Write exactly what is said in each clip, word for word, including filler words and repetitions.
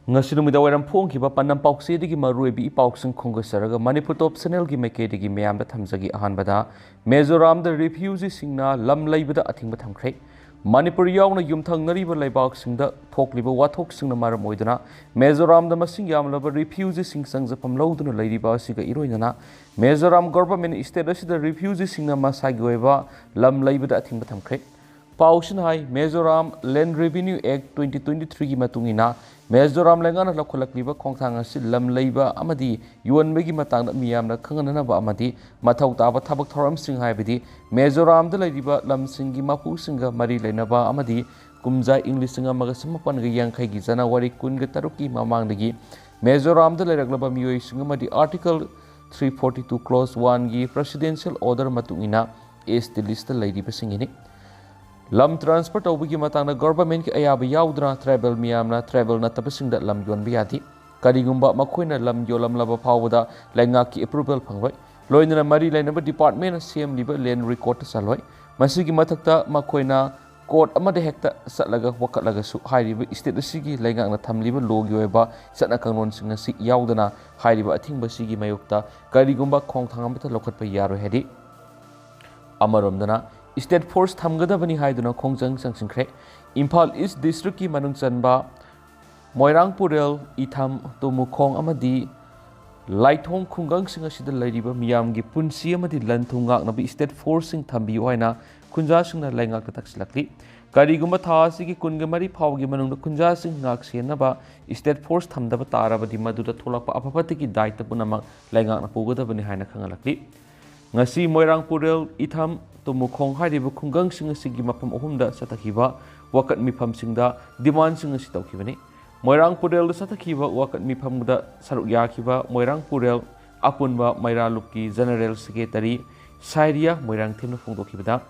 ꯉꯁꯤ ꯅꯨꯃꯤꯗꯥꯡ ꯋꯥꯏꯔꯝ ꯐꯣꯡꯈꯤꯕ ꯄꯥꯟꯗꯝ ꯄꯥꯎꯆꯦꯗꯒꯤ ꯃꯔꯨꯑꯣꯏꯕ ꯏ ꯄꯥꯎꯁꯤꯡ ꯈꯣꯝꯒꯠꯆꯔꯒ ꯃꯅꯤꯄꯨꯔ ꯇꯣꯞ ꯆꯦꯅꯦꯜꯒꯤ ꯃꯥꯏꯀꯩꯗꯒꯤ ꯃꯌꯥꯝꯗ ꯊꯝꯖꯒꯦ꯫ ꯑꯍꯥꯟꯕꯗ, ꯃꯤꯖꯣꯔꯥꯝꯗ ꯔꯤꯐ꯭ꯌꯨꯖꯤꯁꯤꯡꯅ ꯂꯝ ꯂꯩꯕꯗ ꯑꯊꯤꯡꯕ ꯊꯝꯈ꯭ꯔꯦ꯫ ꯃꯅꯤꯄꯨꯔ ꯌꯥꯎꯅ ꯌꯨꯝꯊꯪꯅꯔꯤꯕ ꯂꯩꯕꯥꯛꯁꯤꯡꯗ ꯊꯣꯛꯂꯤꯕ ꯋꯥꯊꯣꯛꯁꯤꯡꯅ ꯃꯔꯝ ꯑꯣꯏꯗꯨꯅ ꯃꯤꯖꯣꯔꯥꯝꯗ ꯃꯁꯤꯡ ꯌꯥꯝꯂꯕ ꯔꯤꯐ꯭ꯌꯨꯖꯤꯁꯤꯡ ꯆꯪꯖꯐꯝ ꯂꯧꯗꯨꯅ ꯂꯩꯔꯤꯕ ꯑꯁꯤꯒ ꯏꯔꯣꯏꯅꯅ ꯃꯤꯖꯣꯔꯥꯝ ꯒꯣꯚꯔꯟꯃꯦꯟꯠꯅ ꯁ꯭ꯇꯦꯠ ꯑꯁꯤꯗ ꯔꯤꯐ꯭ꯌꯨꯖꯤꯁꯤꯡꯅ ꯃꯁꯥꯒꯤ ꯑꯣꯏꯕ ꯂꯝ ꯂꯩꯕꯗ ꯑꯊꯤꯡꯕ ꯊꯝꯈ꯭ꯔꯦ꯫ ꯄꯥꯎꯁꯤꯅ ꯍꯥꯏ, Mizoram Land Revenue Act twenty twenty-threeꯒꯤ ꯃꯇꯨꯡ ꯏꯟꯅ ꯃꯤꯖꯣꯔꯥꯝ ꯂꯩꯉꯥꯛꯅ ꯂꯧꯈꯠꯂꯛꯂꯤꯕ ꯈꯣꯡꯊꯥꯡ ꯑꯁꯤ ꯂꯝ ꯂꯩꯕ ꯑꯃꯗꯤ ꯌꯣꯟꯕꯒꯤ ꯃꯇꯥꯡꯗ ꯃꯤꯌꯥꯝꯅ ꯈꯪꯍꯟꯅꯅꯕ ꯑꯃꯗꯤ ꯃꯊꯧ ꯇꯥꯕ ꯊꯕꯛ ꯊꯧꯔꯝꯁꯤꯡ, ꯍꯥꯏꯕꯗꯤ ꯃꯤꯖꯣꯔꯥꯝꯗ ꯂꯩꯔꯤꯕ ꯂꯝꯁꯤꯡꯒꯤ ꯃꯄꯨꯁꯤꯡꯒ ꯃꯔꯤ ꯂꯩꯅꯕ ꯑꯃꯗꯤ ꯀꯨꯝꯖꯥ ꯏꯪ ꯂꯤꯁꯤꯡ ꯑꯃꯒ ꯆꯃꯥꯄꯟꯒ ꯌꯥꯡꯈꯩꯒꯤ ꯖꯅꯋꯥꯔꯤ ꯀꯨꯟꯒ ꯇꯔꯨꯛꯀꯤ ꯃꯃꯥꯡꯗꯒꯤ ꯃꯤꯖꯣꯔꯥꯝꯗ ꯂꯩꯔꯛꯂꯕ ꯃꯤꯑꯣꯏꯁꯤꯡ ꯑꯃꯗꯤ Article three forty two Clause oneꯒꯤ Presidential Order ꯃꯇꯨꯡ ꯏꯟꯅ S T listꯇ ꯂꯩꯔꯤꯕꯁꯤꯡꯒꯤꯅꯤ꯫ ꯂꯝ transfer ꯇꯧꯕꯒꯤ ꯃꯇꯥꯡꯗ ꯒꯣꯚꯔꯟꯃꯦꯟꯠꯀꯤ ꯑꯌꯥꯕ ꯌꯥꯎꯗꯅ ꯇ꯭ꯔꯥꯏꯕꯦꯜ ꯃꯤꯌꯥꯝꯅ ꯇ꯭ꯔꯥꯏꯕꯦꯜ ꯅꯠꯇꯕꯁꯤꯡꯗ ꯂꯝ ꯌꯣꯟꯕ ꯌꯥꯗꯦ꯫ ꯀꯔꯤꯒꯨꯝꯕ ꯃꯈꯣꯏꯅ ꯂꯝ ꯌꯣꯜꯂꯝꯂꯕ ꯐꯥꯎꯕꯗ ꯂꯩꯉꯥꯛꯀꯤ approval ꯐꯪꯂꯣꯏ꯫ ꯂꯣꯏꯅꯅ ꯃꯔꯤ ꯂꯩꯅꯕ departmentꯅ ꯁꯦꯝꯂꯤꯕ land recordꯇ ꯆꯜꯂꯣꯏ꯫ ꯃꯁꯤꯒꯤ ꯃꯊꯛꯇ ꯃꯈꯣꯏꯅ court ꯑꯃꯗ ꯍꯦꯛꯇ ꯆꯠꯂꯒ ꯋꯥꯀꯠꯂꯒꯁꯨ ꯍꯥꯏꯔꯤꯕ state ꯑꯁꯤꯒꯤ ꯂꯩꯉꯥꯛꯅ ꯊꯝꯂꯤꯕ lawꯒꯤ ꯑꯣꯏꯕ ꯆꯠꯅ ꯀꯥꯡꯂꯣꯟꯁꯤꯡ ꯑꯁꯤ ꯌꯥꯎꯗꯅ ꯍꯥꯏꯔꯤꯕ ꯑꯊꯤꯡꯕꯁꯤꯒꯤ ꯃꯥꯌꯣꯛꯇ ꯀꯔꯤꯒꯨꯝꯕ ꯈꯣꯡꯊꯥꯡ ꯑꯃꯠꯇ ꯂꯧꯈꯠꯄ ꯌꯥꯔꯣꯏ ꯍꯥꯏꯔꯤ꯫ ꯑꯃꯔꯣꯝꯗꯅ state force ꯊꯝꯒꯗꯕꯅꯤ ꯍꯥꯏꯗꯨꯅ ꯈꯣꯡꯖꯪ ꯆꯪꯁꯤꯟꯈ꯭ꯔꯦ꯫ ꯏꯝꯐꯥꯜ East districtꯀꯤ ꯃꯅꯨꯡ ꯆꯟꯕ ꯃꯣꯏꯔꯥꯡꯄꯨꯔꯦꯜ, ꯏꯊꯝ, ꯇꯨꯃꯨꯈꯣꯡ ꯑꯃꯗꯤ ꯂꯥꯏꯊꯣꯡ ꯈꯨꯡꯒꯪꯁꯤꯡ ꯑꯁꯤꯗ ꯂꯩꯔꯤꯕ ꯃꯤꯌꯥꯝꯒꯤ ꯄꯨꯟꯁꯤ ꯑꯃꯗꯤ ꯂꯟ ꯊꯨꯝ ꯉꯥꯛꯅꯕ state forceꯁꯤꯡ ꯊꯝꯕꯤꯌꯨ ꯍꯥꯏꯅ ꯈꯨꯟꯖꯥꯁꯤꯡꯅ ꯂꯩꯉꯥꯛꯇ ꯇꯛꯁꯤꯜꯂꯛꯂꯤ꯫ ꯀꯔꯤꯒꯨꯝꯕ ꯊꯥ ꯑꯁꯤꯒꯤ ꯀꯨꯟꯒ ꯃꯔꯤ ꯐꯥꯎꯕꯒꯤ ꯃꯅꯨꯡꯗ ꯈꯨꯟꯖꯥꯁꯤꯡ ꯉꯥꯛ ꯁꯦꯟꯅꯕ state force ꯊꯝꯗꯕ ꯇꯥꯔꯕꯗꯤ ꯃꯗꯨꯗ ꯊꯣꯛꯂꯛꯄ ꯑꯐ ꯐꯠꯇꯒꯤ ꯗꯥꯏꯇ ꯄꯨꯝꯅꯃꯛ ꯂꯩꯉꯥꯛꯅ ꯄꯨꯒꯗꯕꯅꯤ ꯍꯥꯏꯅ ꯈꯪꯍꯜꯂꯛꯂꯤ꯫ ꯉꯁꯤ ꯃꯣꯏꯔꯥꯡꯄꯨꯔꯦꯜ, ꯏꯊꯝ, ꯇꯨꯃꯨꯈꯣꯡ ꯍꯥꯏꯔꯤꯕ ꯈꯨꯡꯒꯪꯁꯤꯡ ꯑꯁꯤꯒꯤ ꯃꯐꯝ ꯑꯍꯨꯝꯗ ꯆꯠꯊꯈꯤꯕ ꯋꯥꯀꯠ ꯃꯤꯐꯝꯁꯤꯡꯗ demandꯁꯤꯡ ꯑꯁꯤ ꯇꯧꯈꯤꯕꯅꯤ꯫ ꯃꯣꯏꯔꯥꯡꯄꯨꯔꯦꯜꯗ ꯆꯠꯊꯈꯤꯕ ꯋꯥꯀꯠ ꯃꯤꯐꯝꯗ ꯁꯔꯨꯛ ꯌꯥꯈꯤꯕ ꯃꯣꯏꯔꯥꯡꯄꯨꯔꯦꯜ ꯑꯄꯨꯟꯕ ꯃꯩꯔꯥ ꯂꯨꯞꯀꯤ General Secretary ꯁꯥꯏꯔꯤꯌꯥ ꯃꯣꯏꯔꯥꯡꯊꯦꯝꯅ ꯐꯣꯡꯗꯣꯛꯈꯤꯕꯗ,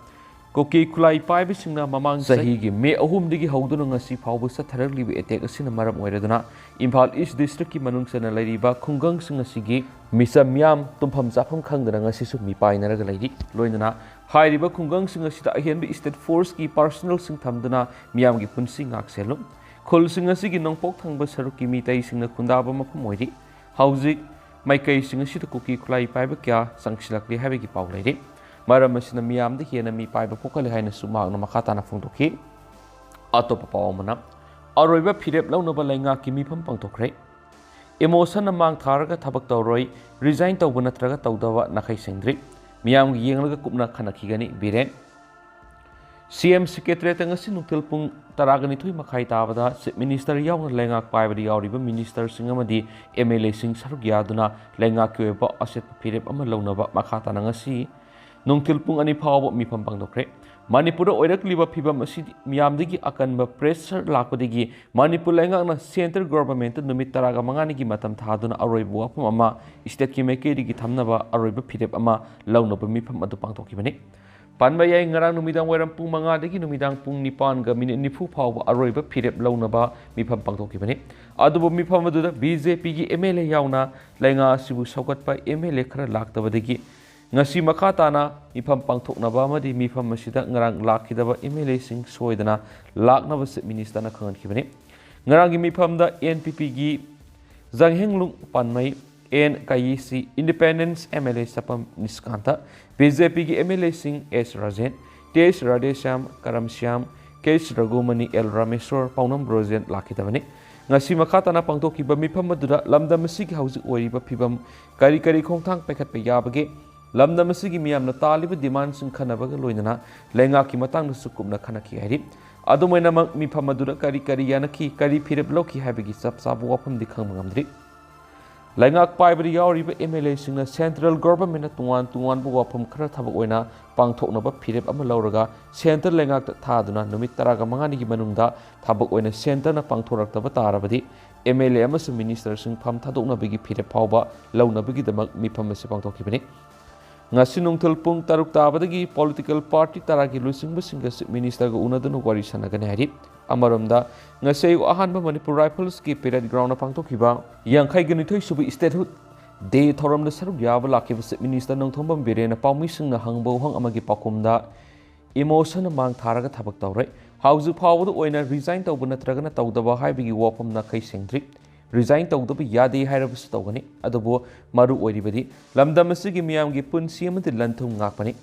ꯀꯨꯀꯤ ꯈꯨꯠꯂꯥꯏ ꯄꯥꯏꯕꯁꯤꯡꯅ ꯃꯃꯥꯡ ꯆꯍꯤꯒꯤ ꯃꯦ ꯑꯍꯨꯝꯗꯒꯤ ꯍꯧꯗꯨꯅ ꯉꯁꯤ ꯐꯥꯎꯕ ꯆꯠꯊꯔꯛꯂꯤꯕ attack ꯑꯁꯤꯅ ꯃꯔꯝ ꯑꯣꯏꯔꯗꯨꯅ ꯏꯝꯐꯥꯜ East districtꯀꯤ ꯃꯅꯨꯡ ꯆꯟꯅ ꯂꯩꯔꯤꯕ ꯈꯨꯡꯒꯪꯁꯤꯡ ꯑꯁꯤꯒꯤ ꯃꯤꯆꯝ ꯃꯤꯌꯥꯝ ꯇꯨꯝꯐꯝ ꯆꯥꯐꯝ ꯈꯪꯗꯅ ꯉꯁꯤꯁꯨ ꯃꯤꯄꯥꯏꯅꯔꯒ ꯂꯩꯔꯤ꯫ ꯂꯣꯏꯅꯅ ꯍꯥꯏꯔꯤꯕ ꯈꯨꯡꯒꯪꯁꯤꯡ ꯑꯁꯤꯗ ꯑꯍꯦꯟꯕ state forceꯀꯤ personnelꯁꯤꯡ ꯊꯝꯗꯨꯅ ꯃꯤꯌꯥꯝꯒꯤ ꯄꯨꯟꯁꯤ ꯉꯥꯛ ꯁꯦꯜꯂꯨ꯫ ꯈꯨꯜꯁꯤꯡ ꯑꯁꯤꯒꯤ ꯅꯣꯡꯄꯣꯛ ꯊꯪꯕ ꯁꯔꯨꯛꯀꯤ ꯃꯤꯇꯩꯁꯤꯡꯅ ꯈꯨꯟꯗꯥꯕ ꯃꯐꯝ ꯑꯣꯏꯔꯤ꯫ ꯍꯧꯖꯤꯛ ꯃꯥꯏꯀꯩꯁꯤꯡ ꯑꯁꯤꯗ ꯀꯨꯀꯤ ꯈꯨꯠꯂꯥꯏ ꯄꯥꯏꯕ ꯀꯌꯥ ꯆꯪꯁꯤꯜꯂꯛꯂꯤ ꯍꯥꯏꯕꯒꯤ ꯄꯥꯎ ꯂꯩꯔꯤ꯫ ꯃꯔꯝ ꯑꯁꯤꯅ ꯃꯤꯌꯥꯝꯗ ꯍꯦꯟꯅ ꯃꯤꯄꯥꯏꯕ ꯄꯣꯛꯍꯜꯂꯤ ꯍꯥꯏꯅꯁꯨ ꯃꯍꯥꯛꯅ ꯃꯈꯥ ꯇꯥꯅ ꯐꯣꯡꯗꯣꯛꯈꯤ꯫ ꯑꯇꯣꯞꯄ ꯄꯥꯎ ꯑꯃꯅ, ꯑꯔꯣꯏꯕ ꯐꯤꯔꯦꯞ ꯂꯧꯅꯕ ꯂꯩꯉꯥꯛꯀꯤ ꯃꯤꯐꯝ ꯄꯥꯡꯊꯣꯛꯈ꯭ꯔꯦ꯫ ꯏꯃꯣꯁꯟꯅ ꯃꯥꯡ ꯊꯥꯔꯒ ꯊꯕꯛ ꯇꯧꯔꯣꯏ, ꯔꯤꯖꯥꯏꯟ ꯇꯧꯕ ꯅꯠꯇ꯭ꯔꯒ ꯇꯧꯗꯕ ꯅꯥꯈꯩ ꯁꯦꯡꯗ꯭ꯔꯤ꯫ ꯃꯤꯌꯥꯝꯒꯤ ꯌꯦꯡꯂꯒ ꯀꯨꯞꯅ ꯈꯟꯅꯈꯤꯒꯅꯤ, ꯕꯤꯔꯦꯟ꯫ ꯁꯤ ꯑꯦꯝ ꯁꯦꯀ꯭ꯔꯦꯇꯔꯤꯌꯦꯠꯇ ꯉꯁꯤ ꯅꯨꯡꯊꯤꯜ ꯄꯨꯡ ꯇꯔꯥꯒ ꯅꯤꯊꯣꯏ ꯃꯈꯥꯏ ꯇꯥꯕꯗ ꯆꯤꯐ ꯃꯤꯅꯤꯁꯇꯔ ꯌꯥꯎꯅ ꯂꯩꯉꯥꯛ ꯄꯥꯏꯕꯗ ꯌꯥꯎꯔꯤꯕ ꯃꯤꯅꯤꯁꯇꯔꯁꯤꯡ ꯑꯃꯗꯤ ꯑꯦꯝ ꯑꯦꯜ ꯑꯦꯁꯤꯡ ꯁꯔꯨꯛ ꯌꯥꯗꯨꯅ ꯂꯩꯉꯥꯛꯀꯤ ꯑꯣꯏꯕ ꯑꯆꯦꯠꯄ ꯐꯤꯔꯦꯞ ꯑꯃ ꯂꯧꯅꯕ ꯃꯈꯥ ꯇꯥꯅ ꯉꯁꯤ ꯅꯨꯡꯊꯤꯜ ꯄꯨꯡ ꯑꯅꯤ ꯐꯥꯎꯕ ꯃꯤꯐꯝ ꯄꯥꯡꯊꯣꯛꯈ꯭ꯔꯦ꯫ ꯃꯅꯤꯄꯨꯔꯗ ꯑꯣꯏꯔꯛꯂꯤꯕ ꯐꯤꯕꯝ ꯑꯁꯤꯗꯤ ꯃꯤꯌꯥꯝꯗꯒꯤ ꯑꯀꯟꯕ ꯄ꯭ꯔꯦꯁꯔ ꯂꯥꯛꯄꯗꯒꯤ ꯃꯅꯤꯄꯨꯔ ꯂꯩꯉꯥꯛꯅ ꯁꯦꯟꯇ꯭ꯔ ꯒꯣꯚꯔꯟꯃꯦꯟꯠꯇ ꯅꯨꯃꯤꯠ ꯇꯔꯥꯒ ꯃꯉꯥꯅꯤꯒꯤ ꯃꯇꯝ ꯊꯥꯗꯨꯅ ꯑꯔꯣꯏꯕ ꯋꯥꯐꯝ ꯑꯃ ꯁ꯭ꯇꯦꯠꯀꯤ ꯃꯥꯏꯀꯩꯗꯒꯤ ꯊꯝꯅꯕ ꯑꯔꯣꯏꯕ ꯐꯤꯔꯦꯞ ꯑꯃ ꯂꯧꯅꯕ ꯃꯤꯐꯝ ꯑꯗꯨ ꯄꯥꯡꯊꯣꯛꯈꯤꯕꯅꯤ꯫ ꯄꯟꯕ ꯌꯥꯏ, ꯉꯔꯥꯡ ꯅꯨꯃꯤꯗꯥꯡ ꯋꯥꯏꯔꯝ ꯄꯨꯡ ꯃꯉꯥꯗꯒꯤ ꯅꯨꯃꯤꯗꯥꯡ ꯄꯨꯡ ꯅꯤꯄꯥꯟꯒ ꯃꯤꯅꯤꯠ ꯅꯤꯐꯨ ꯐꯥꯎꯕ ꯑꯔꯣꯏꯕ ꯐꯤꯔꯦꯞ ꯂꯧꯅꯕ ꯃꯤꯐꯝ ꯄꯥꯡꯊꯣꯛꯈꯤꯕꯅꯤ꯫ ꯑꯗꯨꯕꯨ ꯃꯤꯐꯝ ꯑꯗꯨꯗ ꯕꯤ ꯖꯦ ꯄꯤꯒꯤ ꯑꯦꯝ ꯑꯦꯜ ꯑꯦ ꯌꯥꯎꯅ ꯂꯩꯉꯥꯛ ꯑꯁꯤꯕꯨ ꯁꯧꯒꯠꯄ ꯑꯦꯝ ꯑꯦꯜ ꯑꯦ ꯈꯔ ꯂꯥꯛꯇꯕꯗꯒꯤ ꯉꯁꯤ ꯃꯈꯥ ꯇꯥꯅ ꯃꯤꯐꯝ ꯄꯥꯡꯊꯣꯛꯅꯕ ꯑꯃꯗꯤ ꯃꯤꯐꯝ ꯑꯁꯤꯗ ꯉꯔꯥꯡ ꯂꯥꯛꯈꯤꯗꯕ ꯑꯦꯝ ꯑꯦꯜ ꯑꯦꯁꯤꯡ ꯁꯣꯏꯗꯅ ꯂꯥꯛꯅꯕ ꯆꯤꯐ ꯃꯤꯅꯤꯁꯇꯔꯅ ꯈꯪꯍꯟꯈꯤꯕꯅꯤ꯫ ꯉꯔꯥꯡꯒꯤ ꯃꯤꯐꯝꯗ ꯑꯦꯟ ꯄꯤ ꯄꯤꯒꯤ Janghemlung Panmei, N Kayesii, independent M L A Chapam Nishikanta, B J ꯄꯤꯒꯤ ꯑꯦꯝ ꯑꯦꯜ ꯑꯦꯁꯤꯡ S Rajen, T S Radheshyam, Karam Shyam, ꯀꯩꯆ ꯔꯘꯨꯃꯅꯤ, ꯑꯦꯜ ꯔꯥꯃꯦꯁ꯭ꯋꯔ, ꯄꯥꯎꯅꯝ ꯕ꯭ꯔꯣꯖꯦꯟ ꯂꯥꯛꯈꯤꯗꯕꯅꯤ꯫ ꯉꯁꯤ ꯃꯈꯥ ꯇꯥꯅ ꯄꯥꯡꯊꯣꯛꯈꯤꯕ ꯃꯤꯐꯝ ꯑꯗꯨꯗ ꯂꯝꯗꯝ ꯑꯁꯤꯒꯤ ꯍꯧꯖꯤꯛ ꯑꯣꯏꯔꯤꯕ ꯐꯤꯕꯝ, ꯀꯔꯤ ꯀꯔꯤ ꯈꯣꯡꯊꯥꯡ ꯄꯥꯏꯈꯠꯄ ꯌꯥꯕꯒꯦ, ꯂꯝꯗꯝ ꯑꯁꯤꯒꯤ ꯃꯤꯌꯥꯝꯅ ꯇꯥꯜꯂꯤꯕ ꯗꯤꯃꯥꯟꯁꯤꯡ ꯈꯟꯅꯕꯒ ꯂꯣꯏꯅꯅ ꯂꯩꯉꯥꯛꯀꯤ ꯃꯇꯥꯡꯗꯁꯨ ꯀꯨꯞꯅ ꯈꯟꯅꯈꯤ ꯍꯥꯏꯔꯤ꯫ ꯑꯗꯨꯝ ꯑꯣꯏꯅꯃꯛ, ꯃꯤꯐꯝ ꯑꯗꯨꯗ ꯀꯔꯤ ꯀꯔꯤ ꯌꯥꯅꯈꯤ, ꯀꯔꯤ ꯐꯤꯔꯦꯞ ꯂꯧꯈꯤ ꯍꯥꯏꯕꯒꯤ ꯆꯞ ꯆꯥꯕ ꯋꯥꯐꯝꯗꯤ ꯈꯪꯕ ꯉꯝꯗ꯭ꯔꯤ꯫ ꯂꯩꯉꯥꯛ ꯄꯥꯏꯕꯗ ꯌꯥꯎꯔꯤꯕ ꯑꯦꯝ ꯑꯦꯜ ꯑꯦꯁꯤꯡꯅ ꯁꯦꯟꯇ꯭ꯔꯦꯜ ꯒꯣꯚꯔꯟꯃꯦꯟꯠꯅ ꯇꯣꯉꯥꯟ ꯇꯣꯉꯥꯟꯕ ꯋꯥꯐꯝ ꯈꯔ ꯊꯕꯛ ꯑꯣꯏꯅ ꯄꯥꯡꯊꯣꯛꯅꯕ ꯐꯤꯔꯦꯞ ꯑꯃ ꯂꯧꯔꯒ ꯁꯦꯟꯇꯔ ꯂꯩꯉꯥꯛꯇ ꯊꯥꯗꯨꯅ ꯅꯨꯃꯤꯠ ꯇꯔꯥꯒ ꯃꯉꯥꯅꯤꯒꯤ ꯃꯅꯨꯡꯗ ꯊꯕꯛ ꯑꯣꯏꯅ ꯁꯦꯟꯇꯔꯅ ꯄꯥꯡꯊꯣꯔꯛꯇꯕ ꯇꯥꯔꯕꯗꯤ ꯑꯦꯝ ꯑꯦꯜ ꯑꯦ ꯑꯃꯁꯨꯡ ꯃꯤꯅꯤꯁꯇꯔꯁꯤꯡ ꯐꯝ ꯊꯥꯗꯣꯛꯅꯕꯒꯤ ꯐꯤꯔꯦꯞ ꯐꯥꯎꯕ ꯂꯧꯅꯕꯒꯤꯗꯃꯛ ꯃꯤꯐꯝ ꯑꯁꯤ ꯄꯥꯡꯊꯣꯛꯈꯤꯕꯅꯤ꯫ ꯉꯁꯤ ꯅꯨꯡꯊꯤꯜ ꯄꯨꯡ ꯇꯔꯨꯛ ꯇꯥꯕꯗꯒꯤ ꯄꯣꯂꯤꯇꯤꯀꯦꯜ ꯄꯥꯔꯇꯤ ꯇꯔꯥꯒꯤ ꯂꯨꯆꯤꯡꯕꯁꯤꯡꯒ ꯆꯤꯐ ꯃꯤꯅꯤꯁꯇꯔꯒ ꯎꯅꯗꯨꯅ ꯋꯥꯔꯤ ꯁꯥꯟꯅꯒꯅꯤ ꯍꯥꯏꯔꯤ꯫ ꯑꯃꯔꯣꯝꯗ, ꯉꯁꯤ ꯑꯌꯨꯛ ꯑꯍꯥꯟꯕ ꯃꯅꯤꯄꯨꯔ ꯔꯥꯏꯐꯜꯁꯀꯤ ꯄꯦꯔꯦꯗ ꯒ꯭ꯔꯥꯎꯟꯗ ꯄꯥꯡꯊꯣꯛꯈꯤꯕ ꯌꯥꯡꯈꯩꯒ ꯅꯤꯊꯣꯏ ꯁꯨꯕ ꯁ꯭ꯇꯦꯠꯍꯨꯗ ꯗꯦ ꯊꯧꯔꯝꯗ ꯁꯔꯨꯛ ꯌꯥꯕ ꯂꯥꯛꯈꯤꯕ ꯆꯤꯐ ꯃꯤꯅꯤꯁꯇꯔ ꯅꯣꯡꯊꯣꯝꯕꯝ ꯕꯤꯔꯦꯟꯅ ꯄꯥꯎꯃꯤꯁꯤꯡꯅ ꯍꯪꯕ ꯋꯥꯍꯪ ꯑꯃꯒꯤ ꯄꯥꯎꯈꯨꯝꯗ, ꯏꯃꯣꯁꯟꯅ ꯃꯥꯡ ꯊꯥꯔꯒ ꯊꯕꯛ ꯇꯧꯔꯦ꯫ ꯍꯧꯖꯤꯛ ꯐꯥꯎꯕꯗ ꯑꯣꯏꯅ ꯔꯤꯖꯥꯏꯟ ꯇꯧꯕ ꯅꯠꯇ꯭ꯔꯒꯅ ꯇꯧꯗꯕ ꯍꯥꯏꯕꯒꯤ ꯋꯥꯐꯝ ꯅꯥꯈꯩ ꯁꯦꯡꯗ꯭ꯔꯤ꯫ ꯔꯤꯖꯥꯏꯟ ꯇꯧꯗꯕ ꯌꯥꯗꯦ ꯍꯥꯏꯔꯕꯁꯨ ꯇꯧꯒꯅꯤ, ꯑꯗꯨꯕꯨ ꯃꯔꯨ ꯑꯣꯏꯔꯤꯕꯗꯤ ꯂꯝꯗꯝ ꯑꯁꯤꯒꯤ ꯃꯤꯌꯥꯝꯒꯤ ꯄꯨꯟꯁꯤ ꯑꯃꯗꯤ ꯂꯟ ꯊꯨꯝ ꯉꯥꯛꯄꯅꯤ꯫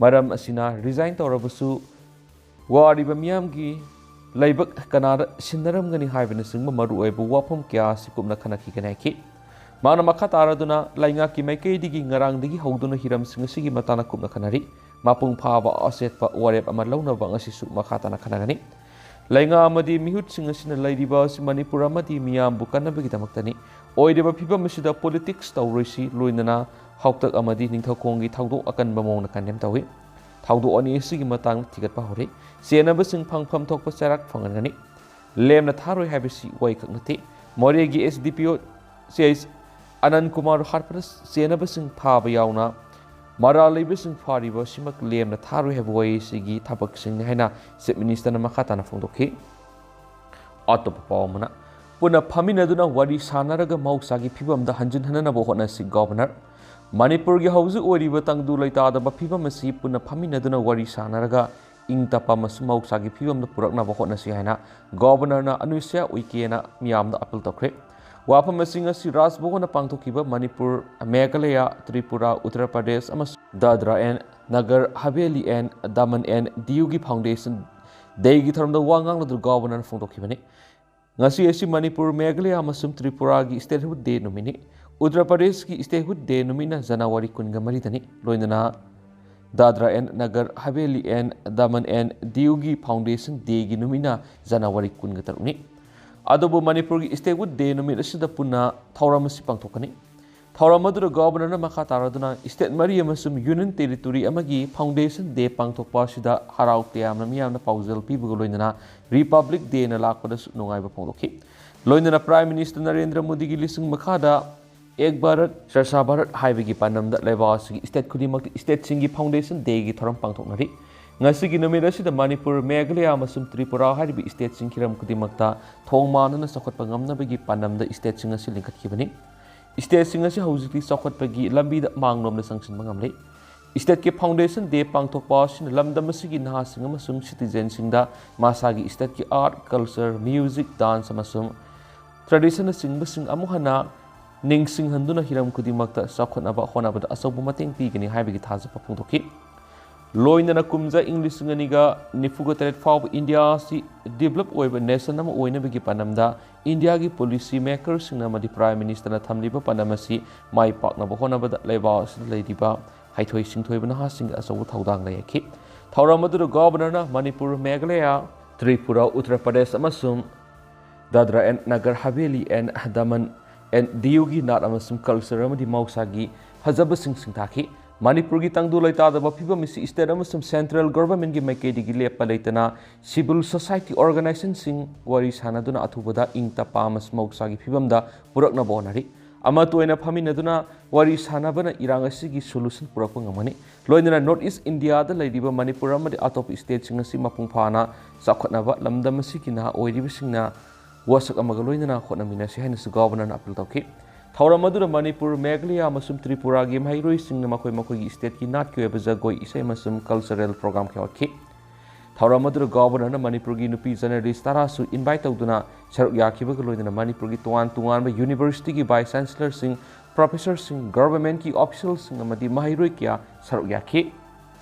ꯃꯔꯝ ꯑꯁꯤꯅ ꯔꯤꯖꯥꯏꯟ ꯇꯧꯔꯕꯁꯨ ꯋꯥꯔꯤꯕ ꯃꯤꯌꯥꯝꯒꯤ ꯂꯥꯏꯕꯛ ꯀꯅꯥꯗ ꯁꯤꯟꯅꯔꯝꯒꯅꯤ ꯍꯥꯏꯕꯅꯆꯤꯡꯕ ꯃꯔꯨꯑꯣꯏꯕ ꯋꯥꯐꯝ ꯀꯌꯥ ꯑꯁꯤ ꯀꯨꯞꯅ ꯈꯟꯅꯈꯤꯒꯅꯤ ꯍꯥꯏꯈꯤ꯫ ꯃꯥꯅ ꯃꯈꯥ ꯇꯥꯔꯗꯨꯅ ꯂꯩꯉꯥꯛꯀꯤ ꯃꯥꯏꯀꯩꯗꯒꯤ ꯉꯔꯥꯡꯗꯒꯤ ꯍꯧꯗꯨꯅ ꯍꯤꯔꯝꯁꯤꯡ ꯑꯁꯤꯒꯤ ꯃꯇꯥꯡꯗ ꯀꯨꯞꯅ ꯈꯟꯅꯔꯤ꯫ ꯃꯄꯨꯡ ꯐꯥꯕ ꯑꯆꯦꯠꯄ ꯋꯥꯔꯦꯞ ꯑꯃ ꯂꯧꯅꯕ ꯉꯁꯤꯁꯨ ꯃꯈꯥ ꯇꯥꯅ ꯈꯟꯅꯒꯅꯤ꯫ ꯂꯩꯉꯥꯛ ꯑꯃꯗꯤ ꯃꯤꯍꯨꯠꯁꯤꯡ ꯑꯁꯤꯅ ꯂꯩꯔꯤꯕ ꯑꯁꯤ ꯃꯅꯤꯄꯨꯔ ꯑꯃꯗꯤ ꯃꯤꯌꯥꯝꯕꯨ ꯀꯟꯅꯕꯒꯤꯗꯃꯛꯇꯅꯤ꯫ ꯑꯣꯏꯔꯤꯕ ꯐꯤꯕꯝ ꯑꯁꯤꯗ ꯄꯣꯂꯤꯇꯤꯛꯁ ꯇꯧꯔꯣꯏꯁꯤ, ꯂꯣꯏꯅꯅ ꯍꯥꯎꯇꯛ ꯑꯃꯗꯤ ꯅꯤꯡꯊꯧꯈꯣꯡꯒꯤ ꯊꯧꯗꯣꯛ ꯑꯀꯟꯕ ꯃꯑꯣꯡꯗ ꯀꯟꯗꯦꯝ ꯇꯧꯏ꯫ ꯊꯧꯗꯣꯛ ꯑꯅꯤ ꯑꯁꯤꯒꯤ ꯃꯇꯥꯡꯗ ꯊꯤꯒꯠꯄ ꯍꯧꯔꯦ꯫ ꯆꯦꯟꯅꯕꯁꯤꯡ ꯐꯪꯐꯝ ꯊꯣꯛꯄ ꯆꯩꯔꯥꯛ ꯐꯪꯍꯟꯒꯅꯤ꯫ ꯂꯦꯝꯅ ꯊꯥꯔꯣꯏ ꯍꯥꯏꯕꯁꯤ ꯋꯥꯍꯩꯈꯛ ꯅꯠꯇꯦ꯫ ꯃꯣꯔꯦꯒꯤ S D P O ꯁꯤ ꯑꯩꯆ ꯑꯅꯟ ꯀꯨꯃꯥꯔ ꯍꯥꯠꯄꯗ ꯆꯦꯟꯅꯕꯁꯤꯡ ꯐꯥꯕ ꯌꯥꯎꯅ ꯃꯔꯥꯜ ꯂꯩꯕꯁꯤꯡ ꯐꯥꯔꯤꯕ ꯑꯁꯤꯃꯛ ꯂꯦꯝꯅ ꯊꯥꯔꯣꯏ ꯍꯥꯏꯕ ꯋꯥꯍꯩꯁꯤꯒꯤ ꯊꯕꯛꯁꯤꯡꯅꯤ ꯍꯥꯏꯅ ꯆꯤꯐ ꯃꯤꯅꯤꯁꯇꯔꯅ ꯃꯈꯥ ꯇꯥꯅ ꯐꯣꯡꯗꯣꯛꯈꯤ꯫ ꯑꯇꯣꯞꯄ ꯄꯥꯎ ꯑꯃꯅ, ꯄꯨꯟꯅ ꯐꯝꯃꯤꯟꯅꯗꯨꯅ ꯋꯥꯔꯤ ꯁꯥꯟꯅꯔꯒ ꯃꯍꯧꯁꯥꯒꯤ ꯐꯤꯕꯝꯗ ꯍꯟꯖꯤꯟꯍꯟꯅꯅꯕ ꯍꯣꯠꯅꯁꯤ, ꯒꯣꯚꯔꯅꯔ꯫ ꯃꯅꯤꯄꯨꯔꯒꯤ ꯍꯧꯖꯤꯛ ꯑꯣꯏꯔꯤꯕ ꯇꯪꯗꯨ ꯂꯩꯇꯥꯗꯕ ꯐꯤꯕꯝ ꯑꯁꯤ ꯄꯨꯟꯅ ꯐꯝꯃꯤꯟꯅꯗꯨꯅ ꯋꯥꯔꯤ ꯁꯥꯟꯅꯔꯒ ꯏꯪ ꯇꯞꯄ ꯑꯃꯁꯨꯡ ꯃꯍꯧꯁꯥꯒꯤ ꯐꯤꯕꯝꯗ ꯄꯨꯔꯛꯅꯕ ꯍꯣꯠꯅꯁꯤ ꯍꯥꯏꯅ ꯒꯣꯚꯔꯅꯔꯅ ꯑꯅꯨꯁ꯭ꯌꯥ ꯎꯏꯀꯦꯅ ꯃꯤꯌꯥꯝꯗ ꯑꯄꯤꯜ ꯇꯧꯈ꯭ꯔꯦ꯫ ꯋꯥꯐꯝ ꯑꯁꯤ ꯉꯁꯤ ꯔꯥꯖ ꯚꯕꯟꯗ ꯄꯥꯡꯊꯣꯛꯈꯤꯕ ꯃꯅꯤꯄꯨꯔ, ꯃꯦꯘꯥꯂꯌꯥ, ꯇ꯭ꯔꯤꯄꯨꯔꯥ, ꯎꯠꯇꯔ ꯄ꯭ꯔꯗꯦꯁ ꯑꯃꯁꯨꯡ Dadra and Nagar Haveli and Daman and ꯗꯤꯌꯨꯒꯤ ꯐꯥꯎꯟꯗꯦꯁꯟ ꯗꯦꯒꯤ ꯊꯧꯔꯝꯗ ꯋꯥ ꯉꯥꯡꯂꯗꯨꯅ ꯒꯣꯚꯔꯅꯔꯅ ꯐꯣꯡꯗꯣꯛꯈꯤꯕꯅꯤ꯫ ꯉꯁꯤ ꯑꯁꯤ ꯃꯅꯤꯄꯨꯔ, ꯃꯦꯘꯥꯂꯌꯥ ꯑꯃꯁꯨꯡ ꯇ꯭ꯔꯤꯄꯨꯔꯥꯒꯤ ꯁ꯭ꯇꯦꯠꯍꯨꯗ ꯗꯦ ꯅꯨꯃꯤꯠꯅꯤ꯫ ꯎꯠꯇꯔ ꯄ꯭ꯔꯗꯦꯁꯀꯤ ꯁ꯭ꯇꯦꯠꯍꯨꯗ ꯗꯦ ꯅꯨꯃꯤꯠꯅ ꯖꯅꯋꯥꯔꯤ ꯀꯨꯟꯒ ꯃꯔꯤꯗꯅꯤ꯫ ꯂꯣꯏꯅꯅ Dadra and Nagar Haveli and Daman and ꯗꯤꯌꯨꯒꯤ ꯐꯥꯎꯟꯗꯦꯁꯟ ꯗꯦꯒꯤ ꯅꯨꯃꯤꯠꯅ ꯖꯅꯋꯥꯔꯤ ꯀꯨꯟꯒ ꯇꯔꯨꯛꯅꯤ꯫ ꯑꯗꯨꯕꯨ ꯃꯅꯤꯄꯨꯔꯒꯤ ꯁ꯭ꯇꯦꯠꯍꯨꯗ ꯗꯦ ꯅꯨꯃꯤꯠ ꯑꯁꯤꯗ ꯄꯨꯟꯅ ꯊꯧꯔꯝ ꯑꯁꯤ ꯄꯥꯡꯊꯣꯛꯀꯅꯤ꯫ ꯊꯧꯔꯝ ꯑꯗꯨꯗ ꯒꯣꯚꯔꯅꯔꯅ ꯃꯈꯥ ꯇꯥꯔꯗꯨꯅ ꯁ꯭ꯇꯦꯠ ꯃꯔꯤ ꯑꯃꯁꯨꯡ ꯌꯨꯅꯤꯌꯟ ꯇꯦꯔꯤꯇꯣꯔꯤ ꯑꯃꯒꯤ ꯐꯥꯎꯟꯗꯦꯁꯟ ꯗꯦ ꯄꯥꯡꯊꯣꯛꯄ ꯑꯁꯤꯗ ꯍꯔꯥꯎ ꯇꯌꯥꯝꯅ ꯃꯤꯌꯥꯝꯅ ꯄꯥꯎꯖꯦꯜ ꯄꯤꯕꯒ ꯂꯣꯏꯅꯅ ꯔꯤꯄꯕ꯭ꯂꯤꯛ ꯗꯦꯅ ꯂꯥꯛꯄꯗꯁꯨ ꯅꯨꯡꯉꯥꯏꯕ ꯐꯣꯡꯗꯣꯛꯈꯤ꯫ ꯂꯣꯏꯅꯅ ꯄ꯭ꯔꯥꯏꯝ ꯃꯤꯅꯤꯁꯇꯔ ꯅꯔꯦꯟꯗ꯭ꯔ ꯃꯣꯗꯤꯒꯤ ꯂꯤꯁꯤꯡ ꯃꯈꯥꯗ ꯑꯦꯛ ꯚꯥꯔꯠ ꯁ꯭ꯔꯦꯁꯊ ꯚꯥꯔꯠ ꯍꯥꯏꯕꯒꯤ ꯄꯥꯟꯗꯝꯗ ꯂꯩꯕꯥꯛ ꯑꯁꯤꯒꯤ ꯁ꯭ꯇꯦꯠ ꯈꯨꯗꯤꯡꯃꯛꯇ ꯁ꯭ꯇꯦꯠꯁꯤꯡꯒꯤ ꯐꯥꯎꯟꯗꯦꯁꯟ ꯗꯦꯒꯤ ꯊꯧꯔꯝ ꯄꯥꯡꯊꯣꯛꯅꯔꯤ꯫ ꯉꯁꯤꯒꯤ ꯅꯨꯃꯤꯠ ꯑꯁꯤꯗ ꯃꯅꯤꯄꯨꯔ, ꯃꯦꯘꯥꯂꯌꯥ ꯑꯃꯁꯨꯡ ꯇ꯭ꯔꯤꯄꯨꯔꯥ ꯍꯥꯏꯔꯤꯕ ꯁ꯭ꯇꯦꯠꯁꯤꯡ ꯍꯤꯔꯝ ꯈꯨꯗꯤꯡꯃꯛꯇ ꯊꯣꯡ ꯃꯥꯟꯅꯅ ꯆꯥꯎꯈꯠꯄ ꯉꯝꯅꯕꯒꯤ ꯄꯥꯟꯗꯝꯗ ꯁ꯭ꯇꯦꯠꯁꯤꯡ ꯑꯁꯤ ꯂꯤꯡꯈꯠꯈꯤꯕꯅꯤ꯫ ꯁ꯭ꯇꯦꯠꯁꯤꯡ ꯑꯁꯤ ꯍꯧꯖꯤꯛꯇꯤ ꯆꯥꯎꯈꯠꯄꯒꯤ ꯂꯝꯕꯤꯗ ꯃꯥꯡꯂꯣꯝꯗ ꯆꯪꯁꯤꯟꯕ ꯉꯝꯂꯦ꯫ State ꯀꯤ Foundation Day ꯄꯥꯡꯊꯣꯛꯄ ꯑꯁꯤꯅ ꯂꯝꯗꯝ ꯑꯁꯤꯒꯤ ꯅꯍꯥꯁꯤꯡ ꯑꯃꯁꯨꯡ citizen ꯁꯤꯡꯗ ꯃꯁꯥꯒꯤ state ꯀꯤ art, culture, music, dance ꯑꯃꯁꯨꯡ tradition ꯅꯆꯤꯡꯕꯁꯤꯡ ꯑꯃꯨꯛ ꯍꯟꯅ ꯅꯤꯡꯁꯤꯡꯍꯟꯗꯨꯅ ꯍꯤꯔꯝ ꯈꯨꯗꯤꯡꯃꯛꯇ ꯆꯥꯎꯈꯠꯅꯕ ꯍꯣꯠꯅꯕꯗ ꯑꯆꯧꯕ ꯃꯇꯦꯡ ꯄꯤꯒꯅꯤ ꯍꯥꯏꯕꯒꯤ ꯊꯥꯖꯕ ꯐꯣꯡꯗꯣꯛꯈꯤ꯫ ꯂꯣꯏꯅꯅ ꯀꯨꯝꯖꯥ ꯏꯪ ꯂꯤꯁꯤꯡ ꯑꯅꯤꯒ ꯅꯤꯐꯨꯒ ꯇꯔꯦꯠ ꯐꯥꯎꯕ ꯏꯟꯗꯤꯌꯥ ꯑꯁꯤ develop ꯑꯣꯏꯕ nation ꯑꯃ ꯑꯣꯏꯅꯕꯒꯤ ꯄꯥꯟꯗꯝꯗ ꯏꯟꯗꯤꯌꯥꯒꯤ policy maker ꯁꯤꯡꯅ ꯑꯃꯗꯤ Prime Minister ꯅ ꯊꯝꯂꯤꯕ ꯄꯥꯟꯗꯝ ꯑꯁꯤ ꯃꯥꯏ ꯄꯥꯛꯅꯕ ꯍꯣꯠꯅꯕꯗ ꯂꯩꯕꯥꯛ ꯑꯁꯤꯗ ꯂꯩꯔꯤꯕ ꯍꯩꯊꯣꯏ ꯁꯤꯡꯊꯣꯏꯕ ꯅꯍꯥꯁꯤꯡꯒꯤ ꯑꯆꯧꯕ ꯊꯧꯗꯥꯡ ꯂꯩ ꯍꯥꯏꯈꯤ꯫ ꯊꯧꯔꯝ ꯑꯗꯨꯗ Governor ꯅ ꯃꯅꯤꯄꯨꯔ, ꯃꯦꯘꯥꯂꯌ, ꯇ꯭ꯔꯤꯄꯨꯔꯥ, ꯎꯠꯇꯔ ꯄ꯭ꯔꯗꯦꯁ ꯑꯃꯁꯨꯡ Dadra and Nagar Haveli and Daman and ꯗꯤꯌꯨꯒꯤ ꯅꯥꯠ ꯑꯃꯁꯨꯡ culture ꯑꯃꯗꯤ ꯃꯍꯧꯁꯥꯒꯤ ꯐꯖꯕꯁꯤꯡ ꯁꯤꯡꯊꯥꯈꯤ꯫ ꯃꯅꯤꯄꯨꯔꯒꯤ ꯇꯪꯗꯨ ꯂꯩꯇꯥꯗꯕ ꯐꯤꯕꯝ ꯑꯁꯤ state ꯑꯃꯁꯨꯡ central government ꯀꯤ ꯃꯥꯏꯀꯩꯗꯒꯤ ꯂꯦꯞꯄ ꯂꯩꯇꯅ civil society organization ꯁꯤꯡ ꯋꯥꯔꯤ ꯁꯥꯅꯗꯨꯅ ꯑꯊꯨꯕꯗ ꯏꯪ ꯇꯞꯄ ꯑꯃꯁꯨꯡ ꯃꯍꯧꯁꯥꯒꯤ ꯐꯤꯕꯝꯗ ꯄꯨꯔꯛꯅꯕ ꯍꯣꯠꯅꯔꯤ꯫ ꯑꯃꯠꯇ ꯑꯣꯏꯅ ꯐꯝꯃꯤꯟꯅꯗꯨꯅ ꯋꯥꯔꯤ ꯁꯥꯅꯕꯅ ꯏꯔꯥꯡ ꯑꯁꯤꯒꯤ solution ꯄꯨꯔꯛꯄ ꯉꯝꯒꯅꯤ꯫ ꯂꯣꯏꯅꯅ North East ꯏꯟꯗꯤꯌꯥꯗ ꯂꯩꯔꯤꯕ ꯃꯅꯤꯄꯨꯔ ꯑꯃꯗꯤ ꯑꯇꯣꯞꯄ state ꯁꯤꯡ ꯑꯁꯤ ꯃꯄꯨꯡ ꯐꯥꯅ ꯆꯥꯎꯈꯠꯅꯕ ꯂꯝꯗꯝ ꯑꯁꯤꯒꯤ ꯅꯍꯥ ꯑꯣꯏꯔꯤꯕꯁꯤꯡꯅ ꯋꯥꯁꯛ ꯑꯃꯒ ꯂꯣꯏꯅꯅ ꯍꯣꯠꯅꯃꯤꯟꯅꯁꯤ ꯍꯥꯏꯅꯁꯨ Governor ꯅ appeal ꯇꯧꯈꯤ꯫ ꯊꯧꯔꯝ ꯑꯗꯨꯗ ꯃꯅꯤꯄꯨꯔ, ꯃꯦꯘꯥꯂꯌ ꯑꯃꯁꯨꯡ ꯇ꯭ꯔꯤꯄꯨꯔꯥꯒꯤ ꯃꯍꯩꯔꯣꯏꯁꯤꯡꯅ ꯃꯈꯣꯏ ꯃꯈꯣꯏꯒꯤ state ꯀꯤ ꯅꯥꯠꯀꯤ ꯑꯣꯏꯕ ꯖꯒꯣꯏ ꯏꯁꯩ ꯑꯃꯁꯨꯡ cultural program ꯀꯌꯥ ꯎꯠꯈꯤ꯫ ꯊꯧꯔꯝ ꯑꯗꯨꯗ Governor ꯅ ꯃꯅꯤꯄꯨꯔꯒꯤ ꯅꯨꯄꯤ journalist ꯇꯔꯥꯁꯨ invite ꯇꯧꯗꯨꯅ ꯁꯔꯨꯛ ꯌꯥꯈꯤꯕꯒ ꯂꯣꯏꯅꯅ ꯃꯅꯤꯄꯨꯔꯒꯤ ꯇꯣꯉꯥꯟ ꯇꯣꯉꯥꯟꯕ university ꯒꯤ vice chancellor ꯁꯤꯡ, professor ꯁꯤꯡ, government ꯀꯤ official ꯁꯤꯡ ꯑꯃꯗꯤ ꯃꯍꯩꯔꯣꯏ ꯀꯌꯥ ꯁꯔꯨꯛ ꯌꯥꯈꯤ꯫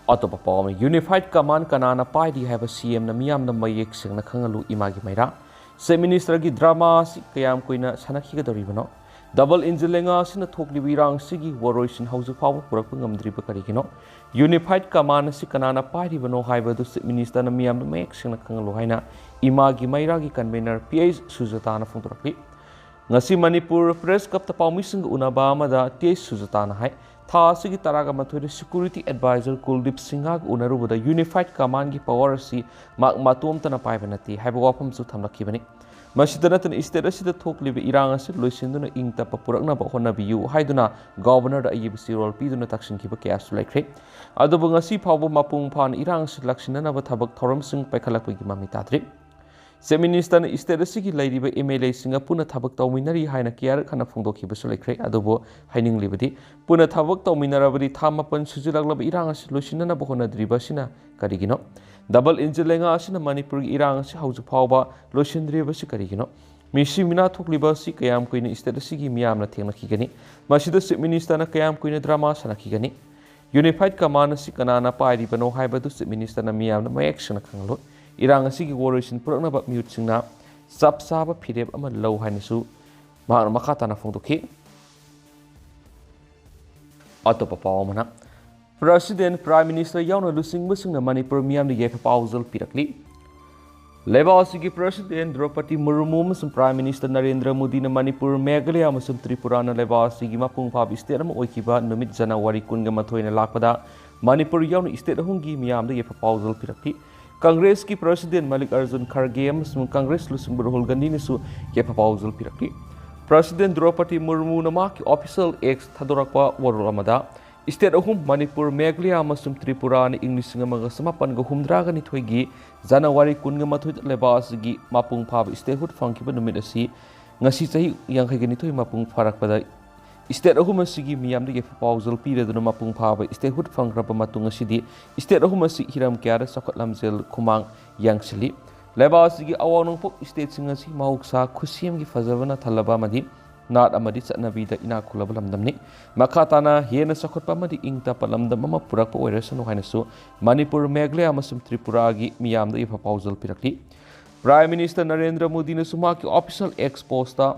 ꯑꯇꯣꯞꯄ ꯄꯥꯎ ꯑꯃ, Unified Command ꯀꯅꯥꯅ ꯄꯥꯏꯔꯤ ꯍꯥꯏꯕ C M ꯅ ꯃꯤꯌꯥꯝꯗ ꯃꯌꯦꯛ ꯁꯦꯡꯅ ꯈꯪꯍꯜꯂꯨ, ꯏꯃꯥꯒꯤ ꯃꯩꯔꯥ꯫ Chief Minister ꯒꯤ drama ꯑꯁꯤ ꯀꯌꯥꯝ ꯀꯨꯏꯅ ꯁꯥꯟꯅꯈꯤꯒꯗꯧꯔꯤꯕꯅꯣ? Double engine ꯂꯩꯉꯥꯛ ꯑꯁꯤꯅ ꯊꯣꯛꯂꯤꯕ ꯏꯔꯥꯡ ꯑꯁꯤꯒꯤ ꯋꯥꯔꯣꯏꯁꯤꯟ ꯍꯧꯖꯤꯛ ꯐꯥꯎꯕ ꯄꯨꯔꯛꯄ ꯉꯝꯗ꯭ꯔꯤꯕ ꯀꯔꯤꯒꯤꯅꯣ? Unified Command ꯑꯁꯤ ꯀꯅꯥꯅ ꯄꯥꯏꯔꯤꯕꯅꯣ ꯍꯥꯏꯕ ꯑꯗꯨ Chief Minister ꯅ ꯃꯤꯌꯥꯝꯗ ꯃꯌꯦꯛ ꯁꯦꯡꯅ ꯈꯪꯍꯜꯂꯨ ꯍꯥꯏꯅ ꯏꯃꯥꯒꯤ ꯃꯩꯔꯥꯒꯤ convener P H ꯁꯨꯖꯥꯇꯥꯅ ꯐꯣꯡꯗꯣꯔꯛꯂꯤ꯫ ꯉꯁꯤ ꯃꯅꯤꯄꯨꯔ Press Club ꯇ ꯄꯥꯎꯃꯤꯁꯤꯡꯒ ꯎꯅꯕ ꯑꯃꯗ T H ꯁꯨꯖꯥꯇꯥꯅ ꯍꯥꯏ, ꯊꯥ ꯑꯁꯤꯒꯤ ꯇꯔꯥꯒ ꯃꯥꯊꯣꯏꯗ security advisor ꯀꯨꯜꯗꯤꯞ ꯁꯤꯡꯍꯒ ꯎꯅꯔꯨꯕꯗ Unified Command ꯒꯤ power ꯑꯁꯤ ꯃꯍꯥꯛ ꯃꯇꯣꯝꯇꯅ ꯄꯥꯏꯕ ꯅꯠꯇꯦ ꯍꯥꯏꯕ ꯋꯥꯐꯝꯁꯨ ꯊꯝꯂꯛꯈꯤꯕꯅꯤ꯫ ꯃꯁꯤꯗ ꯅꯠꯇꯅ state ꯑꯁꯤꯗ ꯊꯣꯛꯂꯤꯕ ꯏꯔꯥꯡ ꯑꯁꯤ ꯂꯣꯏꯁꯤꯟꯗꯨꯅ ꯏꯪ ꯇꯞꯄ ꯄꯨꯔꯛꯅꯕ ꯍꯣꯠꯅꯕꯤꯌꯨ ꯍꯥꯏꯗꯨꯅ Governor ꯗ ꯑꯏꯕ ꯆꯦꯔꯣꯜ ꯄꯤꯗꯨꯅ ꯇꯛꯁꯤꯟꯈꯤꯕ ꯀꯌꯥꯁꯨ ꯂꯩꯈ꯭ꯔꯦ꯫ ꯑꯗꯨꯕꯨ ꯉꯁꯤ ꯐꯥꯎꯕ ꯃꯄꯨꯡ ꯐꯥꯅ ꯏꯔꯥꯡ ꯑꯁꯤ ꯂꯥꯛꯁꯤꯟꯅꯅꯕ ꯊꯕꯛ ꯊꯧꯔꯝꯁꯤꯡ ꯄꯥꯏꯈꯠꯂꯛꯄꯒꯤ ꯃꯃꯤ ꯇꯥꯗ꯭ꯔꯤ꯫ Chief Minister ꯅ state ꯑꯁꯤꯒꯤ ꯂꯩꯔꯤꯕ M L A ꯁꯤꯡꯒ ꯄꯨꯟꯅ ꯊꯕꯛ ꯇꯧꯃꯤꯟꯅꯔꯤ ꯍꯥꯏꯅ ꯀꯌꯥꯔꯛ ꯍꯟꯅ ꯐꯣꯡꯗꯣꯛꯈꯤꯕꯁꯨ ꯂꯩꯈ꯭ꯔꯦ꯫ ꯑꯗꯨꯕꯨ ꯍꯥꯏꯅꯤꯡꯂꯤꯕꯗꯤ, ꯄꯨꯟꯅ ꯊꯕꯛ ꯇꯧꯃꯤꯟꯅꯔꯕꯗꯤ ꯊꯥ ꯃꯥꯄꯟ ꯁꯨꯖꯤꯜꯂꯛꯂꯕ ꯏꯔꯥꯡ ꯑꯁꯤ ꯂꯣꯏꯁꯤꯟꯅꯅꯕ ꯍꯣꯠꯅꯗ꯭ꯔꯤꯕ ꯑꯁꯤꯅ ꯀꯔꯤꯒꯤꯅꯣ? Double engine ꯂꯩꯉꯥꯛ ꯑꯁꯤꯅ ꯃꯅꯤꯄꯨꯔꯒꯤ ꯏꯔꯥꯡ ꯑꯁꯤ ꯍꯧꯖꯤꯛ ꯐꯥꯎꯕ ꯂꯣꯏꯁꯤꯟꯗ꯭ꯔꯤꯕꯁꯤ ꯀꯔꯤꯒꯤꯅꯣ? ꯃꯤꯁꯤ ꯃꯤꯅꯥ ꯊꯣꯛꯂꯤꯕ ꯑꯁꯤ ꯀꯌꯥꯝ ꯀꯨꯏꯅ state ꯑꯁꯤꯒꯤ ꯃꯤꯌꯥꯝꯅ ꯊꯦꯡꯅꯈꯤꯒꯅꯤ? ꯃꯁꯤꯗ Chief Minister ꯅ ꯀꯌꯥꯝ ꯀꯨꯏꯅ drama ꯁꯥꯟꯅꯈꯤꯒꯅꯤ? Unified Command ꯑꯁꯤ ꯀꯅꯥꯅ ꯄꯥꯏꯔꯤꯕꯅꯣ ꯍꯥꯏꯕꯗꯨ Chief Minister ꯅ ꯃꯤꯌꯥꯝꯅ ꯃꯌꯦꯛ ꯁꯦꯡꯅ ꯈꯪꯍꯜꯂꯨ꯫ ꯏꯔꯥꯡ ꯑꯁꯤꯒꯤ ꯋꯥꯔꯣꯏꯁꯤꯟ ꯄꯨꯔꯛꯅꯕ ꯃꯤꯍꯨꯠꯁꯤꯡꯅ ꯆꯞ ꯆꯥꯕ ꯐꯤꯔꯦꯞ ꯑꯃ ꯂꯧ ꯍꯥꯏꯅꯁꯨ ꯃꯍꯥꯛꯅ ꯃꯈꯥ ꯇꯥꯅ ꯐꯣꯡꯗꯣꯛꯈꯤ꯫ ꯑꯇꯣꯞꯄ ꯄꯥꯎ ꯑꯃꯅ, President, Prime Minister ꯌꯥꯎꯅ ꯂꯨꯆꯤꯡꯕꯁꯤꯡꯅ ꯃꯅꯤꯄꯨꯔ ꯃꯤꯌꯥꯝꯗ ꯌꯥꯏꯐ ꯄꯥꯎꯖꯦꯜ ꯄꯤꯔꯛꯂꯤ꯫ ꯂꯩꯕꯥꯛ ꯑꯁꯤꯒꯤ President ꯗ꯭ꯔꯧꯄꯗꯤ ꯃꯨꯔꯃꯨ ꯑꯃꯁꯨꯡ Prime Minister ꯅꯔꯦꯟꯗ꯭ꯔ ꯃꯣꯗꯤꯅ ꯃꯅꯤꯄꯨꯔ, ꯃꯦꯘꯥꯂꯌꯥ ꯑꯃꯁꯨꯡ ꯇ꯭ꯔꯤꯄꯨꯔꯥꯅ ꯂꯩꯕꯥꯛ ꯑꯁꯤꯒꯤ ꯃꯄꯨꯡ ꯐꯥꯕ state ꯑꯃ ꯑꯣꯏꯈꯤꯕ ꯅꯨꯃꯤꯠ January ꯀꯨꯟꯒ ꯃꯥꯊꯣꯏꯅ ꯂꯥꯛꯄꯗ ꯃꯅꯤꯄꯨꯔ ꯌꯥꯎꯅ state ꯑꯍꯨꯝꯒꯤ ꯃꯤꯌꯥꯝꯗ ꯌꯥꯏꯐ ꯄꯥꯎꯖꯦꯜ ꯄꯤꯔꯛꯈꯤ꯫ Congress ꯀꯤ President ꯃꯜꯂꯤꯀꯥꯔꯖꯨꯟ ꯈꯔꯒꯦ ꯑꯃꯁꯨꯡ Congress ꯂꯨꯆꯤꯡꯕ ꯔꯥꯍꯨꯜ ꯒꯥꯟꯙꯤꯅꯁꯨ ꯌꯥꯏꯐ ꯄꯥꯎꯖꯦꯜ ꯄꯤꯔꯛꯈꯤ꯫ President ꯗ꯭ꯔꯧꯄꯗꯤ ꯃꯨꯔꯃꯨꯅ ꯃꯍꯥꯛꯀꯤ official X ꯊꯥꯗꯣꯔꯛꯄ ꯋꯥꯔꯣꯜ ꯑꯃꯗ, state ꯑꯍꯨꯝ, ꯃꯅꯤꯄꯨꯔ, ꯃꯦꯘꯥꯂꯌꯥ ꯑꯃꯁꯨꯡ ꯇ꯭ꯔꯤꯄꯨꯔꯥꯅ ꯏꯪ ꯂꯤꯁꯤꯡ ꯑꯃꯒ ꯆꯃꯥꯄꯟꯒ ꯍꯨꯝꯗ꯭ꯔꯥꯒ ꯅꯤꯊꯣꯏꯒꯤ January ꯀꯨꯟꯒ ꯃꯥꯊꯣꯏꯗ ꯂꯩꯕꯥꯛ ꯑꯁꯤꯒꯤ ꯃꯄꯨꯡ ꯐꯥꯕ statehood ꯐꯪꯈꯤꯕ ꯅꯨꯃꯤꯠ ꯑꯁꯤ ꯉꯁꯤ ꯆꯍꯤ ꯌꯥꯡꯈꯩꯒ ꯅꯤꯊꯣꯏ ꯃꯄꯨꯡ ꯐꯥꯔꯛꯄꯗ state ꯑꯍꯨꯝ ꯑꯁꯤꯒꯤ ꯃꯤꯌꯥꯝꯗ ꯌꯥꯏꯐ ꯄꯥꯎꯖꯦꯜ ꯄꯤꯔꯗꯨꯅ ꯃꯄꯨꯡ ꯐꯥꯕ statehood ꯐꯪꯈ꯭ꯔꯕ ꯃꯇꯨꯡ ꯑꯁꯤꯗꯤ state ꯑꯍꯨꯝ ꯑꯁꯤ ꯍꯤꯔꯝ ꯀꯌꯥꯗ ꯆꯥꯎꯈꯠ ꯂꯝꯖꯦꯜ ꯈꯨꯃꯥꯡ ꯌꯥꯡꯁꯤꯜꯂꯤ꯫ ꯂꯩꯕꯥꯛ ꯑꯁꯤꯒꯤ ꯑꯋꯥꯡ ꯅꯣꯡꯄꯣꯛ stateꯁꯤꯡ ꯑꯁꯤ ꯃꯍꯧꯁꯥ ꯈꯨꯠꯁꯦꯝꯒꯤ ꯐꯖꯕꯅ ꯊꯜꯂꯕ ꯑꯃꯗꯤ ꯅꯥꯠ ꯑꯃꯗꯤ ꯆꯠꯅꯕꯤꯗ ꯏꯅꯥꯛ ꯈꯨꯜꯂꯕ ꯂꯝꯗꯝꯅꯤ꯫ ꯃꯈꯥ ꯇꯥꯅ ꯍꯦꯟꯅ ꯆꯥꯎꯈꯠꯄ ꯑꯃꯗꯤ ꯏꯪ ꯇꯞꯄ ꯂꯝꯗꯝ ꯑꯃ ꯄꯨꯔꯛꯄ ꯑꯣꯏꯔꯁꯅꯨ ꯍꯥꯏꯅꯁꯨ ꯃꯅꯤꯄꯨꯔ, ꯃꯦꯘꯥꯂꯌꯥ ꯑꯃꯁꯨꯡ ꯇ꯭ꯔꯤꯄꯨꯔꯥꯒꯤ ꯃꯤꯌꯥꯝꯗ ꯌꯥꯏꯐ ꯄꯥꯎꯖꯦꯜ ꯄꯤꯔꯛꯂꯤ꯫ Prime Minister ꯅꯔꯦꯟꯗ꯭ꯔ ꯃꯣꯗꯤꯅꯁꯨ ꯃꯍꯥꯛꯀꯤ official X post ꯇ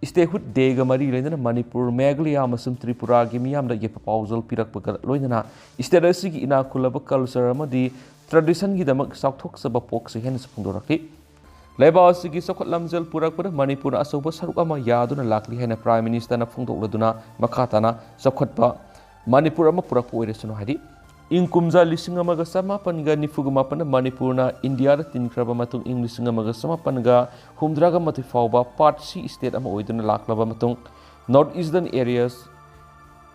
statehood day ꯒ ꯃꯔꯤ ꯂꯩꯅꯅ ꯃꯅꯤꯄꯨꯔ, ꯃꯦꯘꯥꯂꯌꯥ ꯑꯃꯁꯨꯡ ꯇ꯭ꯔꯤꯄꯨꯔꯥꯒꯤ ꯃꯤꯌꯥꯝꯗ ꯌꯥꯏꯐ ꯄꯥꯎꯖꯦꯜ ꯄꯤꯔꯛꯄꯒ ꯂꯣꯏꯅꯅ state ꯑꯁꯤꯒꯤ ꯏꯅꯥꯛ ꯈꯨꯜꯂꯕ culture ꯑꯃꯗꯤ tradition ꯒꯤꯗꯃꯛ ꯆꯥꯎꯊꯣꯛꯆꯕ ꯄꯣꯛꯆꯩ ꯍꯥꯏꯅꯁꯨ ꯐꯣꯡꯗꯣꯔꯛꯂꯤ꯫ ꯂꯩꯕꯥꯛ ꯑꯁꯤꯒꯤ ꯆꯥꯎꯈꯠ ꯂꯝꯖꯦꯜ ꯄꯨꯔꯛꯄꯗ ꯃꯅꯤꯄꯨꯔꯅ ꯑꯆꯧꯕ ꯁꯔꯨꯛ ꯑꯃ ꯌꯥꯗꯨꯅ ꯂꯥꯛꯂꯤ ꯍꯥꯏꯅ Prime Minister ꯅ ꯐꯣꯡꯗꯣꯛꯂꯗꯨꯅ ꯃꯈꯥ ꯇꯥꯅ ꯆꯥꯎꯈꯠꯄ ꯃꯅꯤꯄꯨꯔ ꯑꯃ ꯄꯨꯔꯛꯄ ꯑꯣꯏꯔꯁꯅꯨ ꯍꯥꯏꯔꯤ꯫ ꯏꯪ ꯀꯨꯝꯖꯥ ꯂꯤꯁꯤꯡ ꯑꯃꯒ ꯆꯃꯥꯄꯟꯒ ꯅꯤꯐꯨꯒ ꯃꯥꯄꯟꯗ ꯃꯅꯤꯄꯨꯔꯅ ꯏꯟꯗꯤꯌꯥꯗ ꯇꯤꯟꯈ꯭ꯔꯕ ꯃꯇꯨꯡ, ꯏꯪ ꯂꯤꯁꯤꯡ ꯑꯃꯒ ꯆꯃꯥꯄꯟꯒ ꯍꯨꯝꯗ꯭ꯔꯥꯒ ꯃꯥꯊꯣꯏ ꯐꯥꯎꯕ Part C state ꯑꯃ ꯑꯣꯏꯗꯨꯅ ꯂꯥꯛꯂꯕ ꯃꯇꯨꯡ, North Eastern areas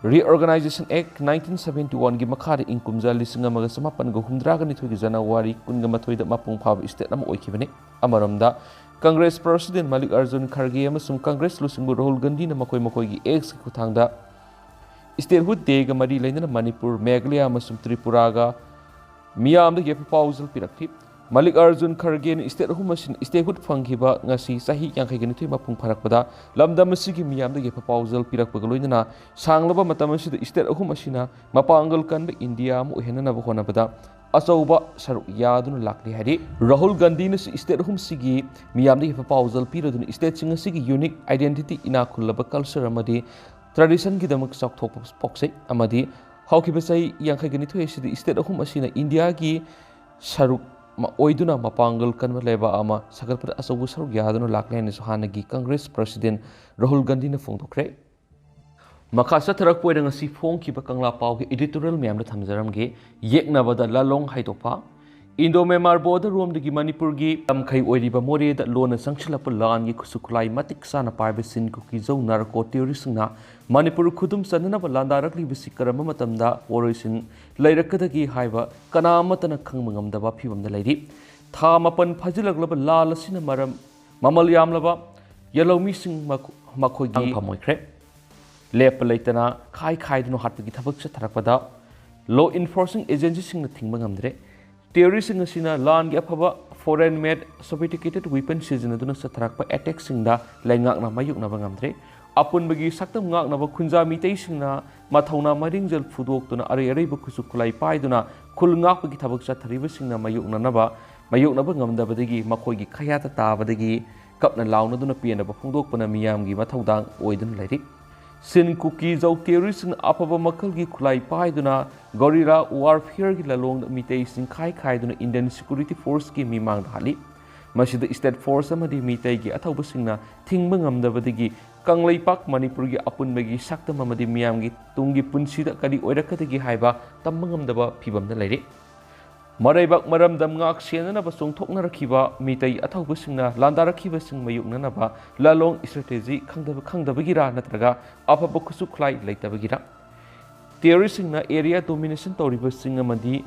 Reorganization Act nineteen seventy one ꯒꯤ ꯃꯈꯥꯗ ꯏꯪ ꯀꯨꯝꯖꯥ ꯂꯤꯁꯤꯡ ꯑꯃꯒ ꯆꯃꯥꯄꯟꯒ ꯍꯨꯝꯗ꯭ꯔꯥꯒ ꯅꯤꯊꯣꯏꯒꯤ ꯖꯅꯋꯥꯔꯤ ꯀꯨꯟꯒ ꯃꯥꯊꯣꯏꯗ ꯃꯄꯨꯡ ꯐꯥꯕ state ꯑꯃ ꯑꯣꯏꯈꯤꯕꯅꯤ꯫ ꯑꯃꯔꯣꯝꯗ, Congress President ꯃꯜꯂꯤꯛ ꯑꯔꯖꯨꯟ ꯈꯔꯒꯦ ꯑꯃꯁꯨꯡ Congress ꯂꯨꯆꯤꯡꯕ ꯔꯥꯍꯨꯜ ꯒꯥꯟꯙꯤꯅ ꯃꯈꯣꯏ ꯃꯈꯣꯏꯒꯤ X ꯀꯤ ꯈꯨꯠꯊꯥꯡꯗ Statehood Day ꯒ ꯃꯔꯤ ꯂꯩꯅꯅ ꯃꯅꯤꯄꯨꯔ, ꯃꯦꯘꯥꯂꯌꯥ ꯑꯃꯁꯨꯡ ꯇ꯭ꯔꯤꯄꯨꯔꯥꯒ ꯃꯤꯌꯥꯝꯗ ꯌꯥꯏꯐ ꯄꯥꯎꯖꯦꯜ ꯄꯤꯔꯛꯈꯤ꯫ ꯃꯜꯂꯤꯛ ꯑꯔꯖꯨꯟ ꯈꯔꯒꯦꯅ state ꯑꯍꯨꯝ ꯑꯁꯤꯅ statehood ꯐꯪꯈꯤꯕ ꯉꯁꯤ ꯆꯍꯤ ꯌꯥꯡꯈꯩꯒ ꯅꯤꯊꯣꯏ ꯃꯄꯨꯡ ꯐꯥꯔꯛꯄꯗ ꯂꯝꯗꯝ ꯑꯁꯤꯒꯤ ꯃꯤꯌꯥꯝꯗ ꯌꯥꯏꯐ ꯄꯥꯎꯖꯦꯜ ꯄꯤꯔꯛꯄꯒ ꯂꯣꯏꯅꯅ ꯁꯥꯡꯂꯕ ꯃꯇꯝ ꯑꯁꯤꯗ state ꯑꯍꯨꯝ ꯑꯁꯤꯅ ꯃꯄꯥꯡꯒꯜ ꯀꯟꯕ ꯏꯟꯗꯤꯌꯥ ꯑꯃ ꯑꯣꯏꯍꯟꯅꯅꯕ ꯍꯣꯠꯅꯕꯗ ꯑꯆꯧꯕ ꯁꯔꯨꯛ ꯌꯥꯗꯨꯅ ꯂꯥꯛꯂꯤ ꯍꯥꯏꯔꯤ꯫ ꯔꯥꯍꯨꯜ ꯒꯥꯟꯙꯤꯅꯁꯨ state ꯑꯍꯨꯝꯁꯤꯒꯤ ꯃꯤꯌꯥꯝꯗ ꯌꯥꯏꯐ ꯄꯥꯎꯖꯦꯜ ꯄꯤꯔꯗꯨꯅ stateꯁꯤꯡ ꯑꯁꯤꯒꯤ unique identity, ꯏꯅꯥꯛ ꯈꯨꯜꯂꯕ culture ꯑꯃꯗꯤ traditionꯒꯤꯗꯃꯛ ꯆꯥꯎꯊꯣꯛꯄ ꯄꯣꯛꯆꯩ ꯑꯃꯗꯤ ꯍꯧꯈꯤꯕ ꯆꯍꯤ ꯌꯥꯡꯈꯩꯒ ꯅꯤꯊꯣꯏ ꯑꯁꯤꯗ state ꯑꯍꯨꯝ ꯑꯁꯤꯅ ꯏꯟꯗꯤꯌꯥꯒꯤ ꯁꯔꯨꯛ ꯃ-, ꯑꯣꯏꯗꯨꯅ ꯃꯄꯥꯡꯒꯜ ꯀꯟꯕ ꯂꯩꯕꯥꯛ ꯑꯃ ꯁꯥꯒꯠꯄꯗ ꯑꯆꯧꯕ ꯁꯔꯨꯛ ꯌꯥꯗꯨꯅ ꯂꯥꯛꯂꯦ ꯍꯥꯏꯅꯁꯨ ꯍꯥꯟꯅꯒꯤ Congress President ꯔꯥꯍꯨꯜ ꯒꯥꯟꯙꯤꯅ ꯐꯣꯡꯗꯣꯛꯈ꯭ꯔꯦ꯫ ꯃꯈꯥ ꯆꯠꯊꯔꯛꯄ ꯑꯣꯏꯅ ꯉꯁꯤ ꯐꯣꯡꯈꯤꯕ ꯀꯪꯂꯥ ꯄꯥꯎꯒꯤ editorial ꯃꯌꯥꯝꯗ ꯊꯝꯖꯔꯝꯒꯦ꯫ ꯌꯦꯛꯅꯕꯗ ꯂꯥꯂꯣꯡ ꯍꯥꯏꯗꯣꯛꯄ꯫ Indo-Myanmar border ꯔꯣꯝꯗꯒꯤ ꯃꯅꯤꯄꯨꯔꯒꯤ ꯂꯝꯈꯩ ꯑꯣꯏꯔꯤꯕ ꯃꯣꯔꯦꯗ ꯂꯣꯟꯅ ꯆꯪꯁꯤꯜꯂꯛꯄ ꯂꯥꯟꯒꯤ ꯈꯨꯠꯁꯨ ꯈꯨꯠꯂꯥꯏ ꯃꯇꯤꯛ ꯆꯥꯅ ꯄꯥꯏꯕ ꯆꯤꯟ ꯀꯨꯀꯤ ꯖꯧ narco terroristꯁꯤꯡꯅ ꯃꯅꯤꯄꯨꯔ ꯈꯨꯗꯨꯝ ꯆꯟꯅꯅꯕ ꯂꯥꯟꯗꯥꯔꯛꯂꯤꯕꯁꯤ ꯀꯔꯝꯕ ꯃꯇꯝꯗ ꯄꯣꯔꯣꯏꯁꯤꯟ ꯂꯩꯔꯛꯀꯗꯒꯦ ꯍꯥꯏꯕ ꯀꯅꯥ ꯑꯃꯠꯇꯅ ꯈꯪꯕ ꯉꯝꯗꯕ ꯐꯤꯕꯝꯗ ꯂꯩꯔꯤ꯫ ꯊꯥ ꯃꯥꯄꯟ ꯐꯥꯖꯤꯜꯂꯛꯂꯕ ꯂꯥꯟ ꯑꯁꯤꯅ ꯃꯔꯝ ꯃꯃꯜ ꯌꯥꯝꯂꯕ ꯌꯦꯜꯍꯧꯃꯤꯁꯤꯡ ꯃꯈꯣ-, ꯃꯈꯣꯏꯒꯤ ꯍꯥꯡꯐꯝ ꯑꯣꯏꯈ꯭ꯔꯦ꯫ ꯂꯦꯞꯄ ꯂꯩꯇꯅ ꯈꯥꯏ ꯈꯥꯏꯗꯨꯅ ꯍꯥꯠꯄꯒꯤ ꯊꯕꯛ ꯆꯠꯊꯔꯛꯄꯗ law enforcing agencyꯁꯤꯡꯅ ꯊꯤꯡꯕ ꯉꯝꯗ꯭ꯔꯦ꯫ Terroristꯁꯤꯡ ꯑꯁꯤꯅ ꯂꯥꯟꯒꯤ ꯑꯐꯕ foreign made sophisticated weapon ꯁꯤꯖꯤꯟꯅꯗꯨꯅ ꯆꯠꯊꯔꯛꯄ attackꯁꯤꯡꯗ ꯂꯩꯉꯥꯛꯅ ꯃꯥꯌꯣꯛꯅꯕ ꯉꯝꯗ꯭ꯔꯦ꯫ ꯑꯄꯨꯟꯕꯒꯤ ꯁꯛꯇꯝ ꯉꯥꯛꯅꯕ ꯈꯨꯟꯖꯥ ꯃꯤꯇꯩꯁꯤꯡꯅ ꯃꯊꯧꯅꯥ ꯃꯔꯤꯡꯖꯦꯜ ꯐꯨꯗꯣꯛꯇꯨꯅ ꯑꯔꯩ ꯑꯔꯩꯕ ꯈꯨꯠꯁꯨ ꯈꯨꯠꯂꯥꯏ ꯄꯥꯏꯗꯨꯅ ꯈꯨꯜ ꯉꯥꯛꯄꯒꯤ ꯊꯕꯛ ꯆꯠꯊꯔꯤꯕꯁꯤꯡꯅ ꯃꯥꯌꯣꯛꯅꯅꯕ, ꯃꯥꯌꯣꯛꯅꯕ ꯉꯝꯗꯕꯗꯒꯤ ꯃꯈꯣꯏꯒꯤ ꯈꯌꯥꯠꯇ ꯇꯥꯕꯗꯒꯤ ꯀꯞꯅ ꯂꯥꯎꯅꯗꯨꯅ ꯄꯦꯟꯗꯕ ꯐꯣꯡꯗꯣꯛꯄꯅ ꯃꯤꯌꯥꯝꯒꯤ ꯃꯊꯧꯗꯥꯡ ꯑꯣꯏꯗꯨꯅ ꯂꯩꯔꯤ꯫ ꯆꯤꯟ ꯀꯨꯀꯤ ꯖꯧ terroristꯁꯤꯡꯅ ꯑꯐꯕ ꯃꯈꯜꯒꯤ ꯈꯨꯠꯂꯥꯏ ꯄꯥꯏꯗꯨꯅ guerrilla warfareꯒꯤ ꯂꯥꯂꯣꯡꯗ ꯃꯤꯇꯩꯁꯤꯡ ꯈꯥꯏ ꯈꯥꯏꯗꯨꯅ Indian Security Forceꯀꯤ ꯃꯤꯃꯥꯡꯗ ꯍꯥꯠꯂꯤ꯫ ꯃꯁꯤꯗ state force ꯑꯃꯗꯤ ꯃꯤꯇꯩꯒꯤ ꯑꯊꯧꯕꯁꯤꯡꯅ ꯊꯤꯡꯕ ꯉꯝꯗꯕꯗꯒꯤ ꯀꯪꯂꯩꯄꯥꯛ ꯃꯅꯤꯄꯨꯔꯒꯤ ꯑꯄꯨꯟꯕꯒꯤ ꯁꯛꯇꯝ ꯑꯃꯗꯤ ꯃꯤꯌꯥꯝꯒꯤ ꯇꯨꯡꯒꯤ ꯄꯨꯟꯁꯤꯗ ꯀꯔꯤ ꯑꯣꯏꯔꯛꯀꯗꯒꯦ ꯍꯥꯏꯕ ꯇꯝꯕ ꯉꯝꯗꯕ ꯐꯤꯕꯝꯗ ꯂꯩꯔꯤ꯫ ꯃꯔꯩꯕꯥꯛ ꯃꯔꯝꯗꯝ ꯉꯥꯛ ꯁꯦꯟꯅꯅꯕ ꯆꯣꯡꯊꯣꯛꯅꯔꯛꯈꯤꯕ ꯃꯤꯇꯩ ꯑꯊꯧꯕꯁꯤꯡꯅ ꯂꯥꯟꯗꯥꯔꯛꯈꯤꯕꯁꯤꯡ ꯃꯥꯌꯣꯛꯅꯅꯕ ꯂꯥꯂꯣꯡ ꯏꯁꯇ꯭ꯔꯦꯇꯦꯖꯤ ꯈꯪꯗꯕ, ꯈꯪꯗꯕꯒꯤꯔꯥ ꯅꯠꯇ꯭ꯔꯒ ꯑꯐꯕ ꯈꯨꯠꯁꯨ ꯈꯨꯠꯂꯥꯏ ꯂꯩꯇꯕꯒꯤꯔꯥ? ꯇꯦꯔꯣꯔꯤꯁꯁꯤꯡꯅ ꯑꯦꯔꯤꯌꯥ ꯗꯣꯃꯤꯅꯦꯁꯟ ꯇꯧꯔꯤꯕꯁꯤꯡ ꯑꯃꯗꯤ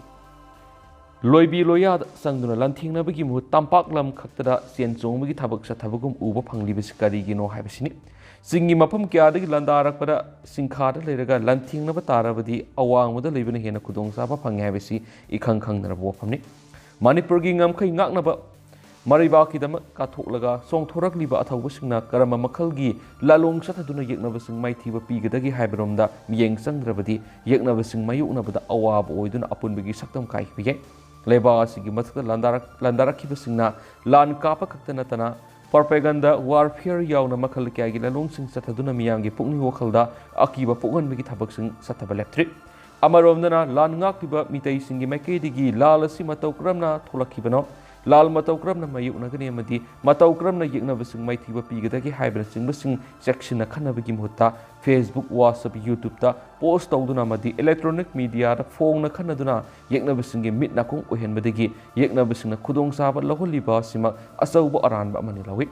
ꯂꯣꯏꯕꯤ ꯂꯣꯌꯥꯗ ꯆꯪꯗꯨꯅ ꯂꯥꯟꯊꯦꯡꯅꯕꯒꯤ ꯃꯍꯨꯠ ꯇꯝꯄꯥꯛ ꯂꯝ ꯈꯛꯇꯗ ꯆꯦꯟ ꯆꯣꯡꯕꯒꯤ ꯊꯕꯛ ꯆꯠꯊꯕꯒꯨꯝ ꯎꯕ ꯐꯪꯂꯤꯕꯁꯤ ꯀꯔꯤꯒꯤꯅꯣ ꯍꯥꯏꯕꯁꯤꯅꯤ꯫ ꯆꯤꯡꯒꯤ ꯃꯐꯝ ꯀꯌꯥꯗꯒꯤ ꯂꯥꯟꯗꯥꯔꯛꯄꯗ ꯆꯤꯡꯈꯥꯗ ꯂꯩꯔꯒ ꯂꯥꯟꯊꯦꯡꯅꯕ ꯇꯥꯔꯕꯗꯤ ꯑꯋꯥꯡꯕꯗ ꯂꯩꯕꯅ ꯍꯦꯟꯅ ꯈꯨꯗꯣꯡꯆꯥꯕ ꯐꯪꯉꯤ ꯍꯥꯏꯕꯁꯤ ꯏꯈꯪ ꯈꯪꯅꯔꯕ ꯋꯥꯐꯝꯅꯤ꯫ ꯃꯅꯤꯄꯨꯔꯒꯤ ꯉꯝꯈꯩ ꯉꯥꯛꯅꯕ ꯃꯔꯩꯕꯥꯛꯀꯤꯗꯃꯛ ꯀꯠꯊꯣꯛꯂꯒ ꯆꯣꯡꯊꯣꯔꯛꯂꯤꯕ ꯑꯊꯧꯕꯁꯤꯡꯅ ꯀꯔꯝꯕ ꯃꯈꯜꯒꯤ ꯂꯥꯂꯣꯡ ꯆꯠꯊꯗꯨꯅ ꯌꯦꯛꯅꯕꯁꯤꯡ ꯃꯥꯏꯊꯤꯕ ꯄꯤꯒꯗꯒꯦ ꯍꯥꯏꯕꯔꯣꯝꯗ ꯃꯤꯠꯌꯦꯡ ꯆꯪꯗ꯭ꯔꯕꯗꯤ ꯌꯦꯛꯅꯕꯁꯤꯡ ꯃꯥꯌꯣꯛꯅꯕꯗ ꯑꯋꯥꯕ ꯑꯣꯏꯗꯨꯅ ꯑꯄꯨꯟꯕꯒꯤ ꯁꯛꯇꯝ ꯀꯥꯏꯈꯤꯕ ꯌꯥꯏ꯫ ꯂꯩꯕꯥꯛ ꯑꯁꯤꯒꯤ ꯃꯊꯛꯇ ꯂꯥꯟꯗꯥꯔꯛ-, ꯂꯥꯟꯗꯥꯔꯛꯈꯤꯕꯁꯤꯡꯅ ꯂꯥꯟ ꯀꯥꯞꯄ ꯈꯛꯇ ꯅꯠꯇꯅ ꯄ꯭ꯔꯣꯄꯦꯒꯟꯗꯥ ꯋꯥꯔꯐꯤꯌꯔ ꯌꯥꯎꯅ ꯃꯈꯜ ꯀꯌꯥꯒꯤ ꯂꯥꯂꯣꯡꯁꯤꯡ ꯆꯠꯊꯗꯨꯅ ꯃꯤꯌꯥꯝꯒꯤ ꯄꯨꯛꯅꯤꯡ ꯋꯥꯈꯜꯗ ꯑꯀꯤꯕ ꯄꯣꯛꯍꯟꯕꯒꯤ ꯊꯕꯛꯁꯤꯡ ꯆꯠꯊꯕ ꯂꯦꯞꯇ꯭ꯔꯤ꯫ ꯑꯃꯔꯣꯝꯗꯅ ꯂꯥꯟ ꯉꯥꯛꯂꯤꯕ ꯃꯤꯇꯩꯁꯤꯡꯒꯤ ꯃꯥꯏꯀꯩꯗꯒꯤ ꯂꯥꯜ ꯑꯁꯤ ꯃꯇꯧ ꯀꯔꯝꯅ ꯊꯣꯛꯂꯛꯈꯤꯕꯅꯣ, ꯂꯥꯜ ꯃꯇꯧ ꯀꯔꯝꯅ ꯃꯥꯌꯣꯛꯅꯒꯅꯤ ꯑꯃꯗꯤ ꯃꯇꯧ ꯀꯔꯝꯅ ꯌꯦꯛꯅꯕꯁꯤꯡ ꯃꯥꯏꯊꯤꯕ ꯄꯤꯒꯗꯒꯦ ꯍꯥꯏꯕꯅꯆꯤꯡꯕꯁꯤꯡ ꯆꯦꯛꯁꯤꯟꯅ ꯈꯟꯅꯕꯒꯤ ꯃꯍꯨꯠꯇ Facebook, WhatsApp, YouTubeꯇ ꯄꯣꯁ ꯇꯧꯗꯨꯅ ꯑꯃꯗꯤ ꯏꯂꯦꯛꯇ꯭ꯔꯣꯅꯤꯛ ꯃꯤꯗꯤꯌꯥꯗ ꯐꯣꯡꯅ ꯈꯟꯅꯗꯨꯅ ꯌꯦꯛꯅꯕꯁꯤꯡꯒꯤ ꯃꯤꯠ ꯅꯥꯀꯣꯡ ꯑꯣꯏꯍꯟꯕꯗꯒꯤ ꯌꯦꯛꯅꯕꯁꯤꯡꯅ ꯈꯨꯗꯣꯡꯆꯥꯕ ꯂꯧꯍꯜꯂꯤꯕ ꯑꯁꯤꯃꯛ ꯑꯆꯧꯕ ꯑꯔꯥꯟꯕ ꯑꯃꯅꯤ ꯂꯧꯏ꯫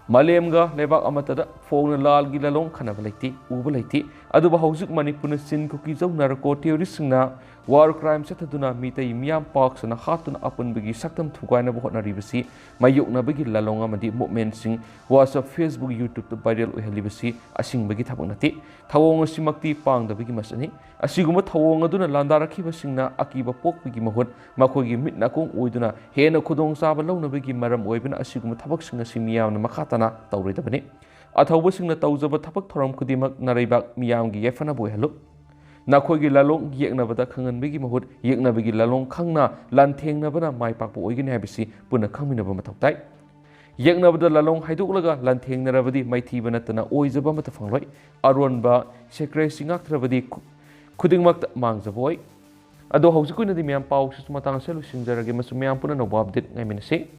ꯃꯥꯂꯦꯝꯒ ꯂꯩꯕꯥꯛ ꯑꯃꯠꯇꯗ ꯐꯣꯡꯅ ꯂꯥꯜꯒꯤ ꯂꯥꯂꯣꯡ ꯈꯟꯅꯕ ꯂꯩꯇꯦ, ꯎꯕ ꯂꯩꯇꯦ꯫ ꯑꯗꯨꯕꯨ ꯍꯧꯖꯤꯛ ꯃꯅꯤꯄꯨꯔꯅ ꯆꯤꯟ ꯀꯨꯀꯤ ꯖꯧ ꯅꯥꯔꯀꯣ ꯇꯦꯔꯣꯔꯤꯁꯁꯤꯡꯅ ꯋꯥꯔ ꯀ꯭ꯔꯥꯏꯝ ꯆꯠꯊꯗꯨꯅ ꯃꯤꯇꯩ ꯃꯤꯌꯥꯝ ꯄꯥꯛ ꯁꯟꯅ ꯍꯥꯠꯇꯨꯅ ꯑꯄꯨꯟꯕꯒꯤ ꯁꯛꯇꯝ ꯊꯨꯒꯥꯏꯅꯕ ꯍꯣꯠꯅꯔꯤꯕꯁꯤ ꯃꯥꯌꯣꯛꯅꯕꯒꯤ ꯂꯥꯂꯣꯡ ꯑꯃꯗꯤ ꯃꯨꯚꯃꯦꯟꯠꯁꯤꯡ WhatsApp, Facebook, YouTubeꯇ ꯚꯥꯏꯔꯦꯜ ꯑꯣꯏꯍꯜꯂꯤꯕꯁꯤ ꯑꯁꯤꯡꯕꯒꯤ ꯊꯕꯛ ꯅꯠꯇꯦ꯫ ꯊꯧꯑꯣꯡ ꯑꯁꯤꯃꯛꯇꯤ ꯄꯥꯡꯗꯕꯒꯤ ꯃꯁꯛꯅꯤ꯫ ꯑꯁꯤꯒꯨꯝꯕ ꯊꯧꯑꯣꯡ ꯑꯗꯨꯅ ꯂꯥꯟꯗꯥꯔꯛꯈꯤꯕꯁꯤꯡꯅ ꯑꯀꯤꯕ ꯄꯣꯛꯄꯒꯤ ꯃꯍꯨꯠ ꯃꯈꯣꯏꯒꯤ ꯃꯤꯠ ꯅꯥꯀꯣꯡ ꯑꯣꯏꯗꯨꯅ ꯍꯦꯟꯅ ꯈꯨꯗꯣꯡꯆꯥꯕ ꯂꯧꯅꯕꯒꯤ ꯃꯔꯝ ꯑꯣꯏꯕꯅ ꯑꯁꯤꯒꯨꯝꯕ ꯊꯕꯛꯁꯤꯡ ꯑꯁꯤ ꯃꯤꯌꯥꯝꯅ ꯃꯈꯥ ꯇꯥꯅ ꯇꯧꯔꯣꯏꯗꯕꯅꯤ꯫ ꯑꯊꯧꯕꯁꯤꯡꯅ ꯇꯧꯖꯕ ꯊꯕꯛ ꯊꯧꯔꯝ ꯈꯨꯗꯤꯡꯃꯛ ꯅꯥꯔꯩꯕꯥꯛ ꯃꯤꯌꯥꯝꯒꯤ ꯌꯥꯏꯐꯅꯕ ꯑꯣꯏꯍꯜꯂꯨ꯫ ꯅꯈꯣꯏꯒꯤ ꯂꯥꯂꯣꯡ ꯌꯦꯛꯅꯕꯗ ꯈꯪꯍꯟꯕꯒꯤ ꯃꯍꯨꯠ ꯌꯦꯛꯅꯕꯒꯤ ꯂꯥꯂꯣꯡ ꯈꯪꯅ ꯂꯥꯟꯊꯦꯡꯅꯕꯅ ꯃꯥꯏ ꯄꯥꯛꯄ ꯑꯣꯏꯒꯅꯤ ꯍꯥꯏꯕꯁꯤ ꯄꯨꯟꯅ ꯈꯪꯃꯤꯟꯅꯕ ꯃꯊꯧ ꯇꯥꯏ꯫ ꯌꯦꯛꯅꯕꯗ ꯂꯥꯂꯣꯡ ꯍꯥꯏꯗꯣꯛꯂꯒ ꯂꯥꯟꯊꯦꯡꯅꯔꯕꯗꯤ ꯃꯥꯏꯊꯤꯕ ꯅꯠꯇꯅ ꯑꯣꯏꯖꯕ ꯑꯃꯠꯇ ꯐꯪꯂꯣꯏ꯫ ꯑꯔꯣꯟꯕ ꯁꯦꯀ꯭ꯔꯦꯁꯤ ꯉꯥꯛꯇ꯭ꯔꯕꯗꯤ ꯈꯨ-, ꯈꯨꯗꯤꯡꯃꯛꯇ ꯃꯥꯡꯖꯕ ꯑꯣꯏ꯫ ꯑꯗꯣ ꯍꯧꯖꯤꯛꯀꯤ ꯑꯣꯏꯅꯗꯤ ꯃꯌꯥꯝ ꯄꯥꯎꯁꯤꯁꯨ ꯃꯇꯥꯡ ꯑꯁꯤꯗ ꯂꯣꯏꯁꯤꯟꯖꯔꯒꯦ, ꯑꯃꯁꯨꯡ ꯃꯌꯥꯝ ꯄꯨꯟꯅ ꯑꯅꯧꯕ ꯑꯞꯗꯦꯠ ꯉꯥꯏꯃꯤꯟꯅꯁꯤ꯫